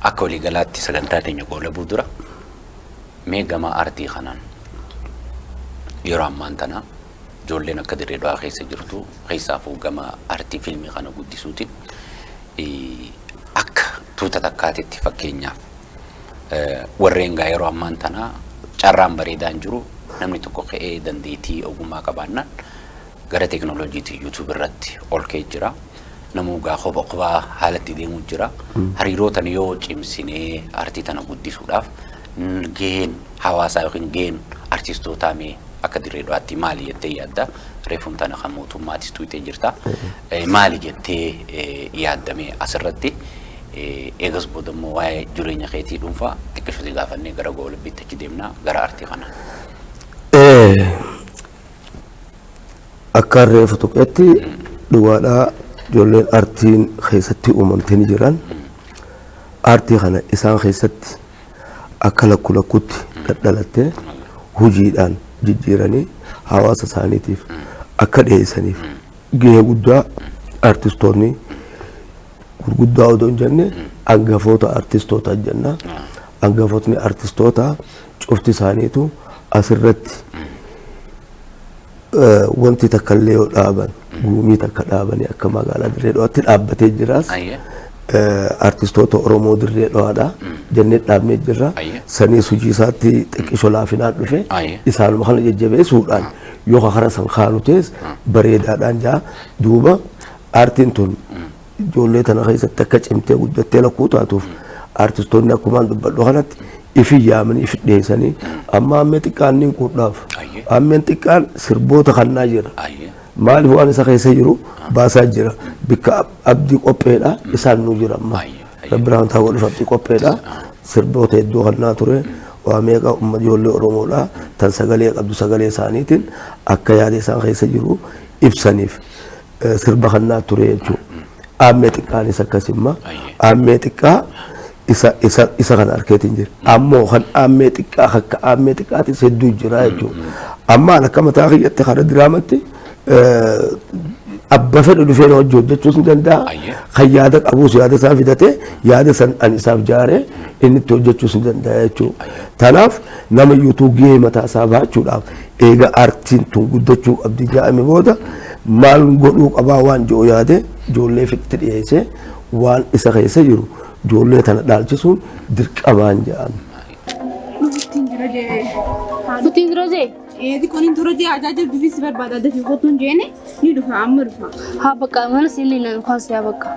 akka waliigalaatti sagantaa teenya goolabuu dura mee gama aartii kanaan yeroo ammaan tana ijoolleen akka dirree dhawaa keessa jirtu keessaafuu gama aartii fiilmii kana guddisuutiin akka tuuta takkaatitti fakkeenyaaf warreen gaa yeroo ammaan tana carraan bareedaan jiru namni tokko ka'ee dandeettii ogummaa qabaannaan gara teekinooloojiitiin yuutuub irratti ol ka'ee jira. Namuu gaa kopha kophaa haalatti deemuu jira. Hariiroo tana yoo cimsinee aartii tana guddisuudhaaf gaheen hawaasaa yookiin gaheen artistootaa mee akka dirree dhawaatti maali jettee yaadda? Reefuun tana kan mootummaatis tuutee jirta. Maali jettee yaaddame asirratti? Eegas booda immoo waa'ee jireenya keetii dhuunfaa xiqqishuuti gaafannee gara goolabbiitti achi deemna gara aartii kanaa. Akka reefu tuqetti dhugaadhaa ijoolleen aartiin keessatti uumamtee ni jiran. Aartii kana isaan keessatti akka lakku lakkutti dhadhalattee hojiidhaan jijjiiranii hawaasa isaaniitiif akka dhiyeessaniif gahee guddaa artistoonni gurguddaa odoo hin jenne hangafoota artistoota jenna. Hangafootni artistoota cufti isaaniitu asirratti wanti takka illee yoo dhaaban guumii takka dhaabanii akka magaalaa Dirree Dhawaatti dhaabbatee jiraas. Artistoota Oromoo Dirree Dhawaadha jennee dhaabnee jirra. Saniis hojii isaatti xiqqisho laafinaan dhufe isaanuma kana jajjabeessuudhaan yoo karaa san kaanu ta'es bareedaadhaan jaa. Duuba aartiin tun ijoollee tana keessatti akka cimtee guddattee lakkuu taatuuf artistoonni akkumaan dubbadhu kanatti ifi yaamanii ifi dhiyeessanii amma ammee xiqqaan ni quudhaaf. Ammeen xiqqaan sirboota kannaa jira. Maaliif waan isa keessa jiru baasaa jira. Bikka abdii qopheedha isaan nu jira amma. Rabbi rahmataa godhuuf abdii qopheedha. Sirboota hedduu kannaa ture. Waa meeqa uummata ijoollee Oromoodha. Tan sagalee qabdu sagalee isaaniitiin akka yaada isaan keessa jiru ibsaniif sirba kannaa ture jechuudha. Ammee xiqqaanis akkasuma. Ammee xiqqaa isa isa isa kana arkeetiin jira. Ammoo kan ammee xiqqaa akka ammee xiqqaatis hedduu jira jechuudha. Amma akka mataa kiyyatti karaa diraamatti abba fedhe dhufee na hojii hojjechuus ni danda'a. Kan yaada qabus yaada isaa fidatee yaada san ani isaaf jaaree inni itti hojjechuus ni danda'a jechuudha. Tanaaf nama yuutuu gahee mataa isaa baachuudhaaf eega aartiin tun guddachuu qabdi jedhame booda maal godhuu qabaa waan jiru yaade ijoollee fitti dhiyeessee waan isa keessa jiru ijoollee tana dhaalchisuun dirqamaan jedhan. Nuti dura jee? Xiqqoon dura jee ajaaja dubbii si barbaada dafii kottuun jeene ni dhufa amma dhufa. Haa bakka mana siinni nan kaasee haa bakka.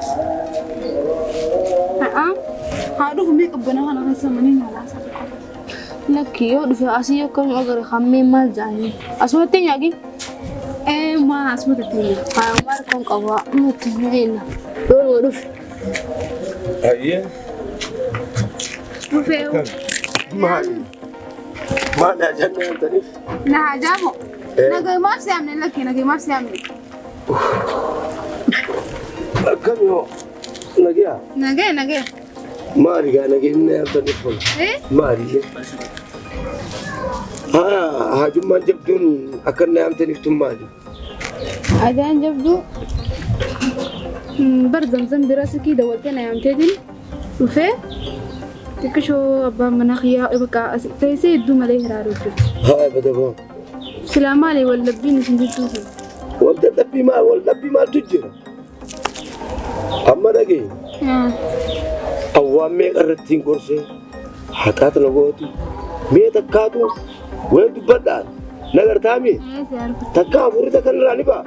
Haa dhufu mee qabbana kana keessa manii nyaataa. Lakki yoo dhufe asii akkam agare hammee maal jaanii asumatti nyaagi. Ammaa asuma tatteenya. Haa maal kun qaba nuti hin Yoon dhufe. Ayyee. Dhufee. Maali? Maali ajajna yaamtaniif? Na hajaabo. Nagayumaaf si yaamne lakkee nagayumaaf si yaamne. Akkami hoo? Nagaya? Nagaya nagaya. Maali gaa nageenya yaamtaniif kun? Maali? Haa haajummaan jabduun akka na yaamtaniif tun maali? Ajaan jabduu bar zamzam bira sikii dawwaltee na yaamteetiin dhufee xiqqishoo abbaan manaa kiyyaa bakka teessee hedduu malee hiraaruu jirti. Haa badaboo. Silaa maali wallabbiin isin jidduu sun? Wal dadhabbii maal wal dhabbii maaltu jira? Amma dhagee awwaan meeqa irratti hin gorsee haqaat na gootu mee takkaatu ween dubbadhaan na gartaami takka hafuurri takka irraa ni ba'a.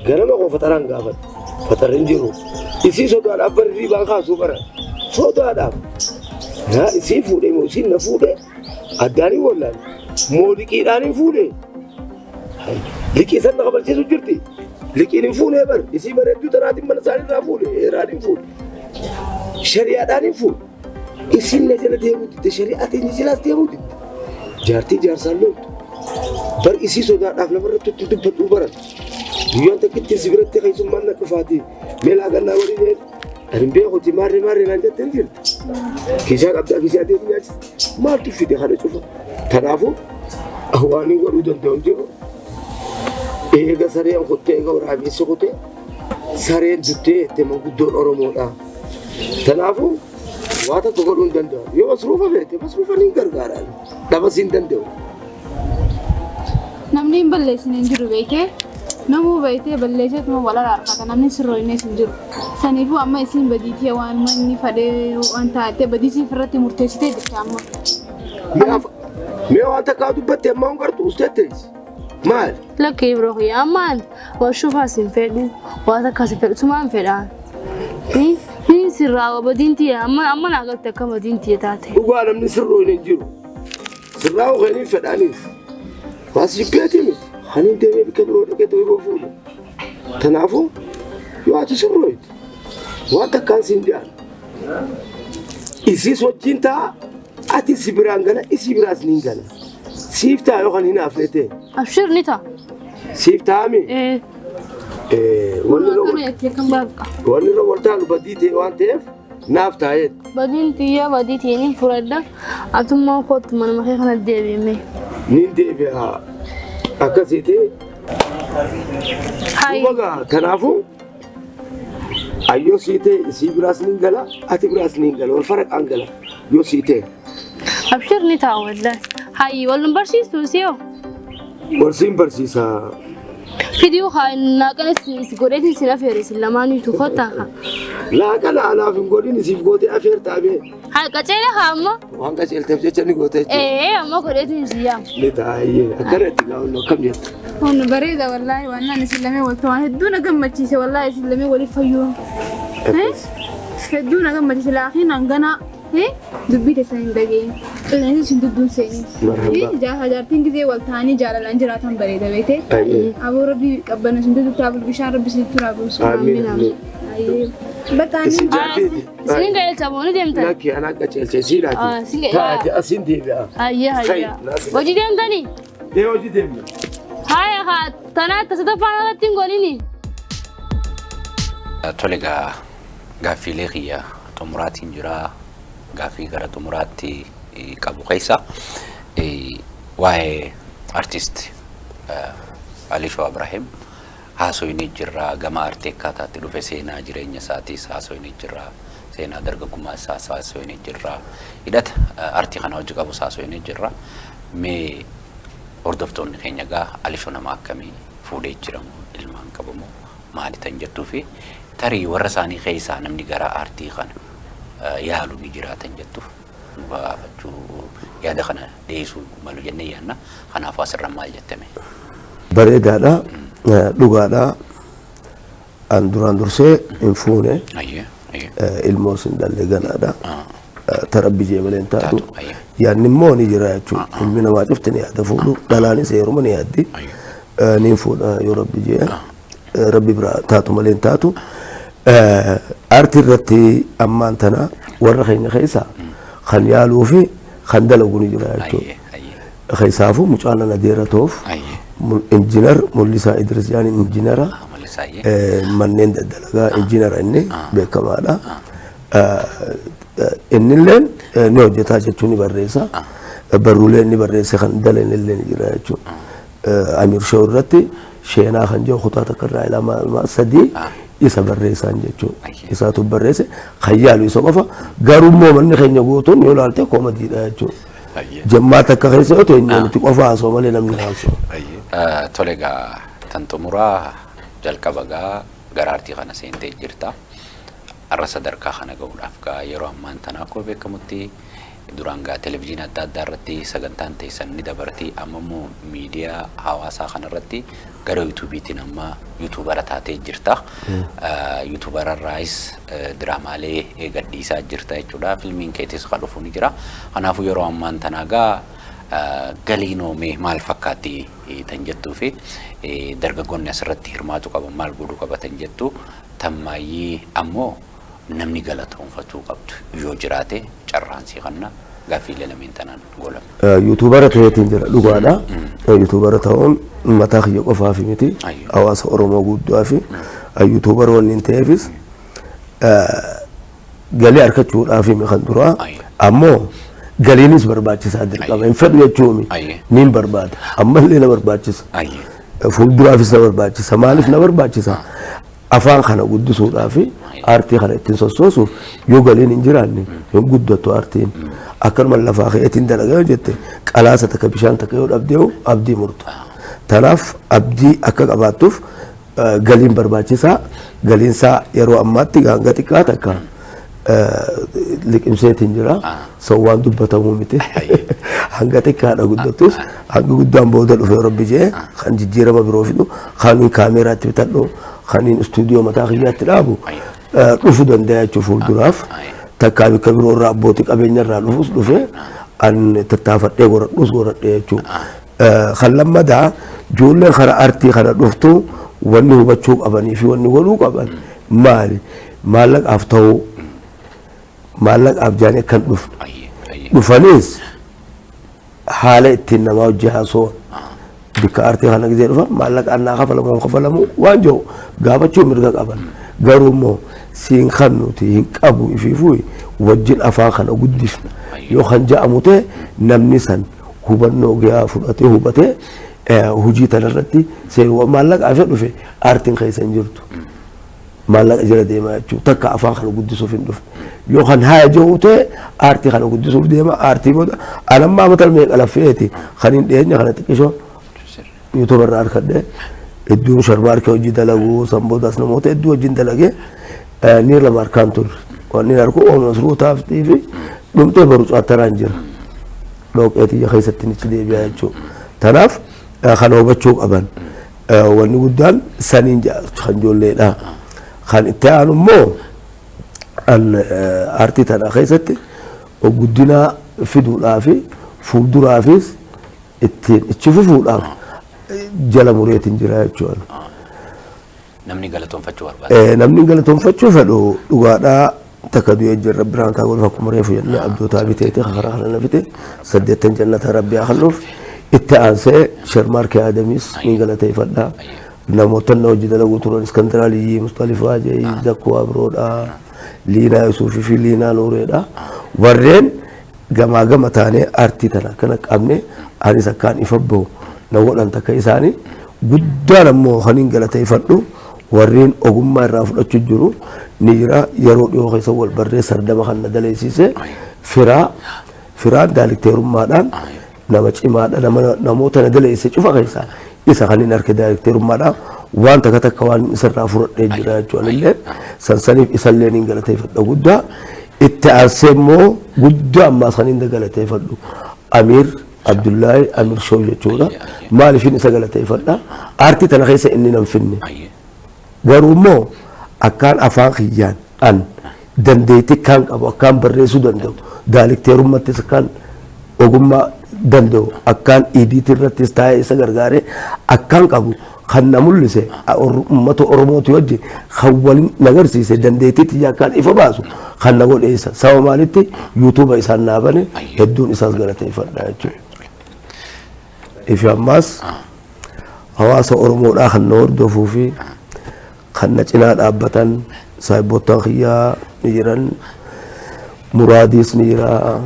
Ganama koo faxaraan gaafadha. Faxarri hin jiru. Isii sodaadhaaf bari riibaan kaasuu bara. Sodaadhaaf. Na isii fuudhee moo isiin na fuudhee addaan hin wallaan. Moo liqiidhaan hin fuudhee. Liqii san na kabalchiisu jirti. Liqiin hin fuunee bar. Isii bareedduu tanaatiin mana isaanii irraa fuudhe. Heeraan hin fuudhe. Shari'aadhaan hin fuudhe. Isiin na jala deemuu didde. Shari'aatiin silaas deemuu didde. Jaartii jaarsaan loltu. Bar isii sodaadhaaf namarratti itti dubbadhuu baran. Guyyaan takkitti si biratti keessummaan na dhufaati. Mee laaqannaa godhi jeen. Ani hin beekuti maarree maarree naan jettee hin jirti. Kiishaa qabdaa kiishaa deemu nyaachisa. Maaltu fide kana cufa? Kanaafuu waan hin godhuu danda'u hin jiru. Eega sareen kuttee eega waraabessi kutee sareen duttee jette manguddoon Oromoodha. Kanaafuu waa tokko godhuu hin danda'u. Yoo masruufa feete masruufa ni gargaaraan. Dhabas hin danda'u. Namni hin balleessine hin jiru beekee. Namuu beektee balleesseetuma wal araarfata namni sirrooynes hin jiru. Saniifuu amma isiin badiitii waan inni fadhee waan taatee badii siif irratti murteessitee jirti amma. Mee waan takkaa dubbatte ammaa hin gartu ustee teessi. Maali? Lakkii biroo kiyya ammaan wal shufaas hin fedhu waa takkaas hin fedhu sumaan fedhaan. Ni sirraa badiin tiyya amma amma naa galte akka badiin tiyya taate. Dhugaa namni sirrooyne hin jiru. Sirraa hojii fedhaaniif. Waas jibbeetii miti. Ani deemee bakka biroo dhaqee ta'uu fuudhe. Kanaafuu yoo ati sirrooyte waan takkaan siin jedhan. Isiis wajjin ta'a ati si biraan gala isii biraas niin gala. Siif ta'a yookaan hin hafne ta'e. Abshir ni ta'a. Siif ta'ami. Wanni irra wal taalu badii ta'e waan ta'eef naaf taa'eet. Badiin tiyya badii ta'een fudhadha. Atummaa kootu manuma kee kana deebi'ime. Niin deebi'a akkasiiti. Duuba kanaafuu ayyoo sii ta'e isii biraas niin gala ati biraas niin gala wal faraqaan gala yoo sii ta'e. Abshir ni ta'a wallahi. Hayyi wal nu barsiistu siyoo. Wal siin barsiisa. Fidiyoo haa naaqanis si godheetiin sin afeere isin lamaaniitu kottaa haa. Laaqana anaaf hin godhin isiif gootee afeertaa bee. Haa qaceela haa amma. Waan qaceelteef jecha ni gootee jechuudha. Ee amma godheetiin si yaam. Ni taa'ee akkana itti gaa'onnu akkam jetta. Kun bareeda wallaahi waan naan isin lamee walta waan hedduu na gammachiise wallaahi isin lamee waliif fayyuu. Hedduu na gammachiise laakiin hangana dubbii teessan hin dhageenye. Qilleensi isin dudduun seenii. Jaarsa jaartiin gisee wal ta'anii jaalalaan jiraatan bareeda beekte. Aboo rabbi qabbana isin dudduutti haa bulu bishaan rabbi isinitti haa buusu. Amiin amiin. Bakka Isin jaartiiti. Isin qajeelcha moo ni deemtan? Lakki anaa qajeelcha isiidhaati. Isin qajeelcha. Taate asin deebi'a. Hayya hayya. Hojii deemtanii? Ee hojii deemna. Haya haa tanaa tasata faana irratti hin godhini. Tole egaa gaaffiilee kiyya xumuraatiin jira. Gaaffii gara xumuraatti qabu keessa waa'ee artist Alishoo Abrahiim haasoyni jirra. Gama aartii akkaataatti dhufe seenaa jireenya isaatiis haasoyni jirra. Seenaa dargaggummaa isaas haasoyni jirra. Hidhata aartii kana hojii qabus haasoyni jirra. Mee hordoftoonni keenya egaa Alishoo nama akkamii fuudhee jiramu ilmaan qabamu maali tan jettuu fi tarii warra isaanii keessaa namni gara aartii kana yaalu ni jiraatan jettuuf nu gaafachuu yaada kana dhiyeessuu malu jennee yaadna. Kanaafuu asirra maal jettame? Bareedaadha. Dhugaadha. An duraan dursee hin fuune. Ilmoos hin dhalle ganaadha. Tarabbi jee malee hin taatu. Yaadni immoo ni jira jechuudha. Ilmi namaa cufti ni yaada fuudhu. Dhalaanis heeruma ni yaaddi. Niin fuudha yoo Rabbi jee. Rabbi biraa taatu malee hin taatu. Aartii irratti ammaan tana warra keenya keessa kan yaaluu fi kan dalagu ni jira jechuudha. Keessaafuu mucaan ana adeera toof injinar Mul'isaa Idris Jaaniin injinara manneen daddalagaa injinara inni beekamaadha. Innilleen ni hojjetaa jechuun ni barreessa. Barruulee inni barreesse kan daleen illee ni jira jechuudha. Amir Show irratti Sheenaa kan jiru kutaa takka irraa ilama sadii isa barreessaan jechuudha. Isaatu barreesse kan yaalu isa qofa. Garuu immoo manni keenya guutuun yoo ilaalte koomadiidha jechuudha. Jemmaa takka keessa yoo teenye nuti qofa haasoo malee namni haasoo. Tole egaa tan xumuraa jalqaba gaa gara aartii kana seentee jirta. Har'a sadarkaa kana gahuudhaaf gaa yeroo ammaan tana akkuma beekamutti duraan gaa televizyiina adda addaa irratti sagantaan teessan ni dabarti. Amma immoo miidiyaa hawaasaa kana irratti gara yuutuubiitiin amma yuutuubara taatee jirta. Yuutuubara irraayis diraamaalee gadhiisaa jirta jechuudha. Filmiin keetis kan dhufu ni jira. Kanaafuu yeroo ammaan tana gaa galiin oomee maal fakkaatti tan jettuu fi dargaggoonni asirratti hirmaatu qaban maal godhuu qaba tan jettu tammaayyii ammoo namni galatoonfatuu qabdu yoo jiraate carraan sii kanna gaaffiilee lameen tanaan goolama. Yuutuubara ta'eetiin jira dhugaadha. Yuutuubara ta'uun mataa kiyya qofaaf miti hawaasa Oromoo guddaa fi yuutuubara wanni hin ta'eefis galii argachuudhaaf kan duraa ammoo galiinis barbaachisaa dirqama hin fedhu jechuumi niin barbaada ammallee na barbaachisa fuulduraafis na barbaachisa maaliif na barbaachisa afaan kana guddisuudhaaf aartii kana ittiin sossoosuuf yoo galiin hin jiraanne hin guddattu aartiin akkanuma lafaa ka'eetiin dalagaa yoo jette qalaasa takka bishaan takka yoo dhabdee abdii murtu tanaaf abdii akka qabaattuuf galiin barbaachisaa galiinsaa yeroo ammaatti hanga xiqqaa takka liqimseetiin jira san waan dubbatamuu miti hanga xiqqaadha guddattus hanga guddaan booda dhufe Rabbi jee kan jijjiirama biroo fidu kan kaameeraatti bitadhu kan istuudiyoo mataa kiyyaatti dhaabu dhufu danda'a jechuun fuulduraaf takkaa bakka biroo irraa abbootii qabeenya irraa dhufus dhufe an tattaafadhee goradhus goradhee jechuudha. Kan lammadaa ijoolleen karaa aartii kana dhuftu wanni hubachuu qabanii fi wanni godhuu qaban maali maallaqaaf ta'uu maallaqaaf jaanii kan dhufnu dhufanis haala ittiin namaa hojii haasoo bikka aartii kana gisee dhufan maallaqa annaa kafalamu kafalamu waan jiru gaafachuu mirga qaban garuu immoo siin kan nuti hin qabu ifiifuu wajjin afaan kana guddifna yoo kan ja'amu ta'e namni san hubannoo gahaa fudhatee hubatee hojii tanarratti seeruu maallaqa afee dhufe aartiin keessa hin jirtu. Maallaqa jala deemaa jechuudha takka afaan kana guddisuuf hin dhufne yoo kan haa jiru ta'e aartii kana guddisuuf deema aartii booda anammaa matal meeqa laffeeti kan hin dhiyeenya kana xiqqishoo yuutuuba irraa harkadhee hedduu sharmaarkee hojii dalaguu san boodaas namoota hedduu wajjin dalagee ni lama harkaan turre wanni harku oomas ruutaaftii fi dhumtee baru caattaraan jira dhooqeetii keessatti nichi deebi'aa jechuudha tanaaf kana hubachuu qaban wanni guddaan saniin kan ijoolleedha. Kan itti aanu immoo aartii tana keessatti guddina fiduudhaa fi fuulduraafis ittiin ichi fufuudhaaf jala mureetiin jira jechuudha. Namni galatoonfachuu barbaada. Namni galatoonfachuu fedhu dhugaadhaa takka du'ee jirra biraan kaa godhu akkuma reefu jennee abdootaa biteeti karaa kana na fite saddeettan jannata rabbi haa kennuuf itti aansee Sharmaarkee Adamis ni galateeffadha. Namoota na hojii dalaguu turan Iskandar Aliyyii, Mustalifaa Jeeyi, Zakkoo Abroodha, Liinaa Yusuufii fi Liinaa Nuureedha. Warreen gamaa gama taanee aartii tana akkana qabne anis akkaan ifa bahu na godhan takka isaanii guddaan ammoo kan hin galateeffadhu warreen ogummaa irraa fudhachuu jiru ni jira yeroo dhiyoo keessa wal barree sardama kan na daleessise firaa firaan daalikteerummaadhaan nama cimaadha namoota na daleesse cufa keessaa isa kan hin arge daalikteerummaadhaan waan takka takka waan isarraa fudhadhee jira jechuudha illee sansaniif isallee ni galateeffadha guddaa itti aansee immoo guddaa ammaas kan hin galateeffadhu Amiir Abdullaahi Amiir Show jechuudha maaliifin isa galateeffadha aartii tana keessa inni nan finne garuu immoo akkaan afaan kiyyaan an dandeettii kan qabu akkaan barreessuu danda'u daalikteerummaattis akkaan ogummaa danda'u akkaan idiitii irrattis taa'ee isa gargaaree akkaan qabu kan na mul'ise uummata Oromooti wajji kan waliin na agarsiise dandeettii tiyya akkaan ifa baasu kan na godhe isa. Sababa maalitti yuutuuba isaan naa bane hedduun isaas galateeffadha jechuudha. Ifi ammaas hawaasa Oromoodhaa kan na hordofuu fi kan na cinaa dhaabbatan saahibboottan kiyyaa ni jiran, Muraadiis ni jira,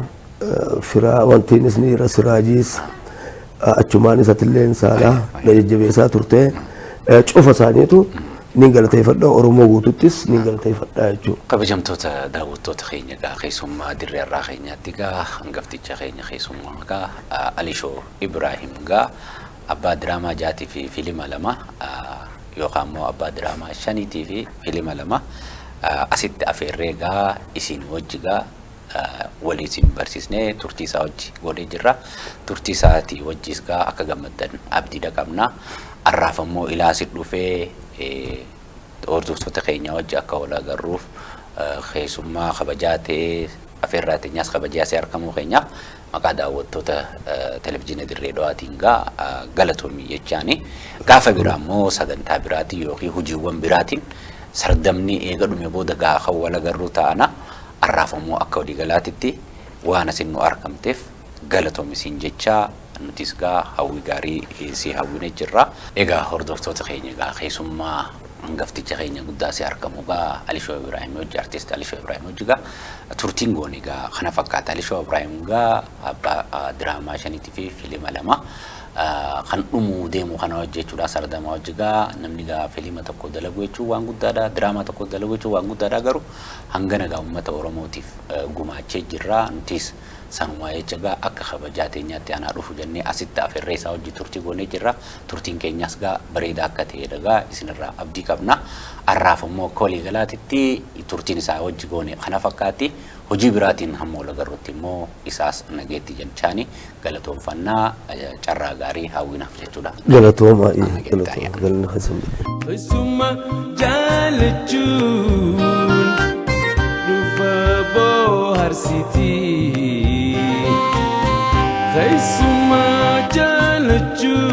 Firaa wantiinis ni jira, Siraajiis achumaan isatillee saalaa na jajjabeessaa turte. Cufa isaaniitu ni galateeffadha, Oromoo guututtis ni galateeffadha jechuudha. Kabajamtoota daawwattoota keenya egaa keessummaa dirree irraa keenyaatti egaa hangafticha keenya keessummaa egaa Alishoo Ibraahim egaa abbaa diraamaa 6 fi fiilima 2 yookaan immoo abbaa diraamaa 5 fi fiilima 2 asitti afeerree egaa isin wajji egaa walii isin barsiisnee turtii isaa wajji godhee jirra. Turtii isaatii wajjis egaa akka gammaddan abdiidha qabna. Arraaf ammoo ilaa asit dhufee hordoftoota keenya wajji akka wal agarruuf keessummaa kabajaa ta'ee afeerraa teenyaas kabajaa asii argamuu keenyaaf maqaa daawwattoota televizyiina Dirree Dhawaatiin gaa galatoomii jechaani. Gaafa biraa immoo sagantaa biraatiin yookiin hojiiwwan biraatiin sardamni eega dhume booda gaa kan wal agarruu ta'ana. Arraaf ammoo akka waliigalaatitti waan asin nu argamteef galatoomi siin jechaa nutis gaa hawwii gaarii si hawwine jirra. Egaa hordoftoota keenya egaa keessummaa hangafticha keenya guddaa si argamu gaa Alishoo Ibraahim hojii artist Alishoo Ibraahim hojii gaa turtiin goone gaa kana fakkaata. Alishoo Ibraahim gaa abbaa diraamaa 5 fi fiilima 2 kan dhumuu deemu kana hojjechuudha. Sardama hojii gaa namni gaa fiilima tokko dalagu jechuun waan guddaadha. Diraamaa tokko dalagu jechuun waan guddaadha. Garuu hangana gaa uummata Oromootiif gumaachee jirra. Nutis sanumaa jecha gaa akka kabajaa teenyaatti anaa dhufu jennee asitti afeerree isaa hojii turtii goonee jirra. Turtiin keenyas gaa bareedaa akka ta'edha gaa isinirraa abdii qabna. Arraaf ammoo akka waliigalaatitti turtiin isaa hojii goone kana fakkaatti. Hojii biraatiin hamma wal agarrutti immoo isaas nageetti jechaani galatoomfannaa carraa gaarii hawwinaaf jechuudha. Galatooma galatooma galanni keessan. Keessummaa jaalachuun dhufa bohaarsitii. Keessummaa jaalachuun.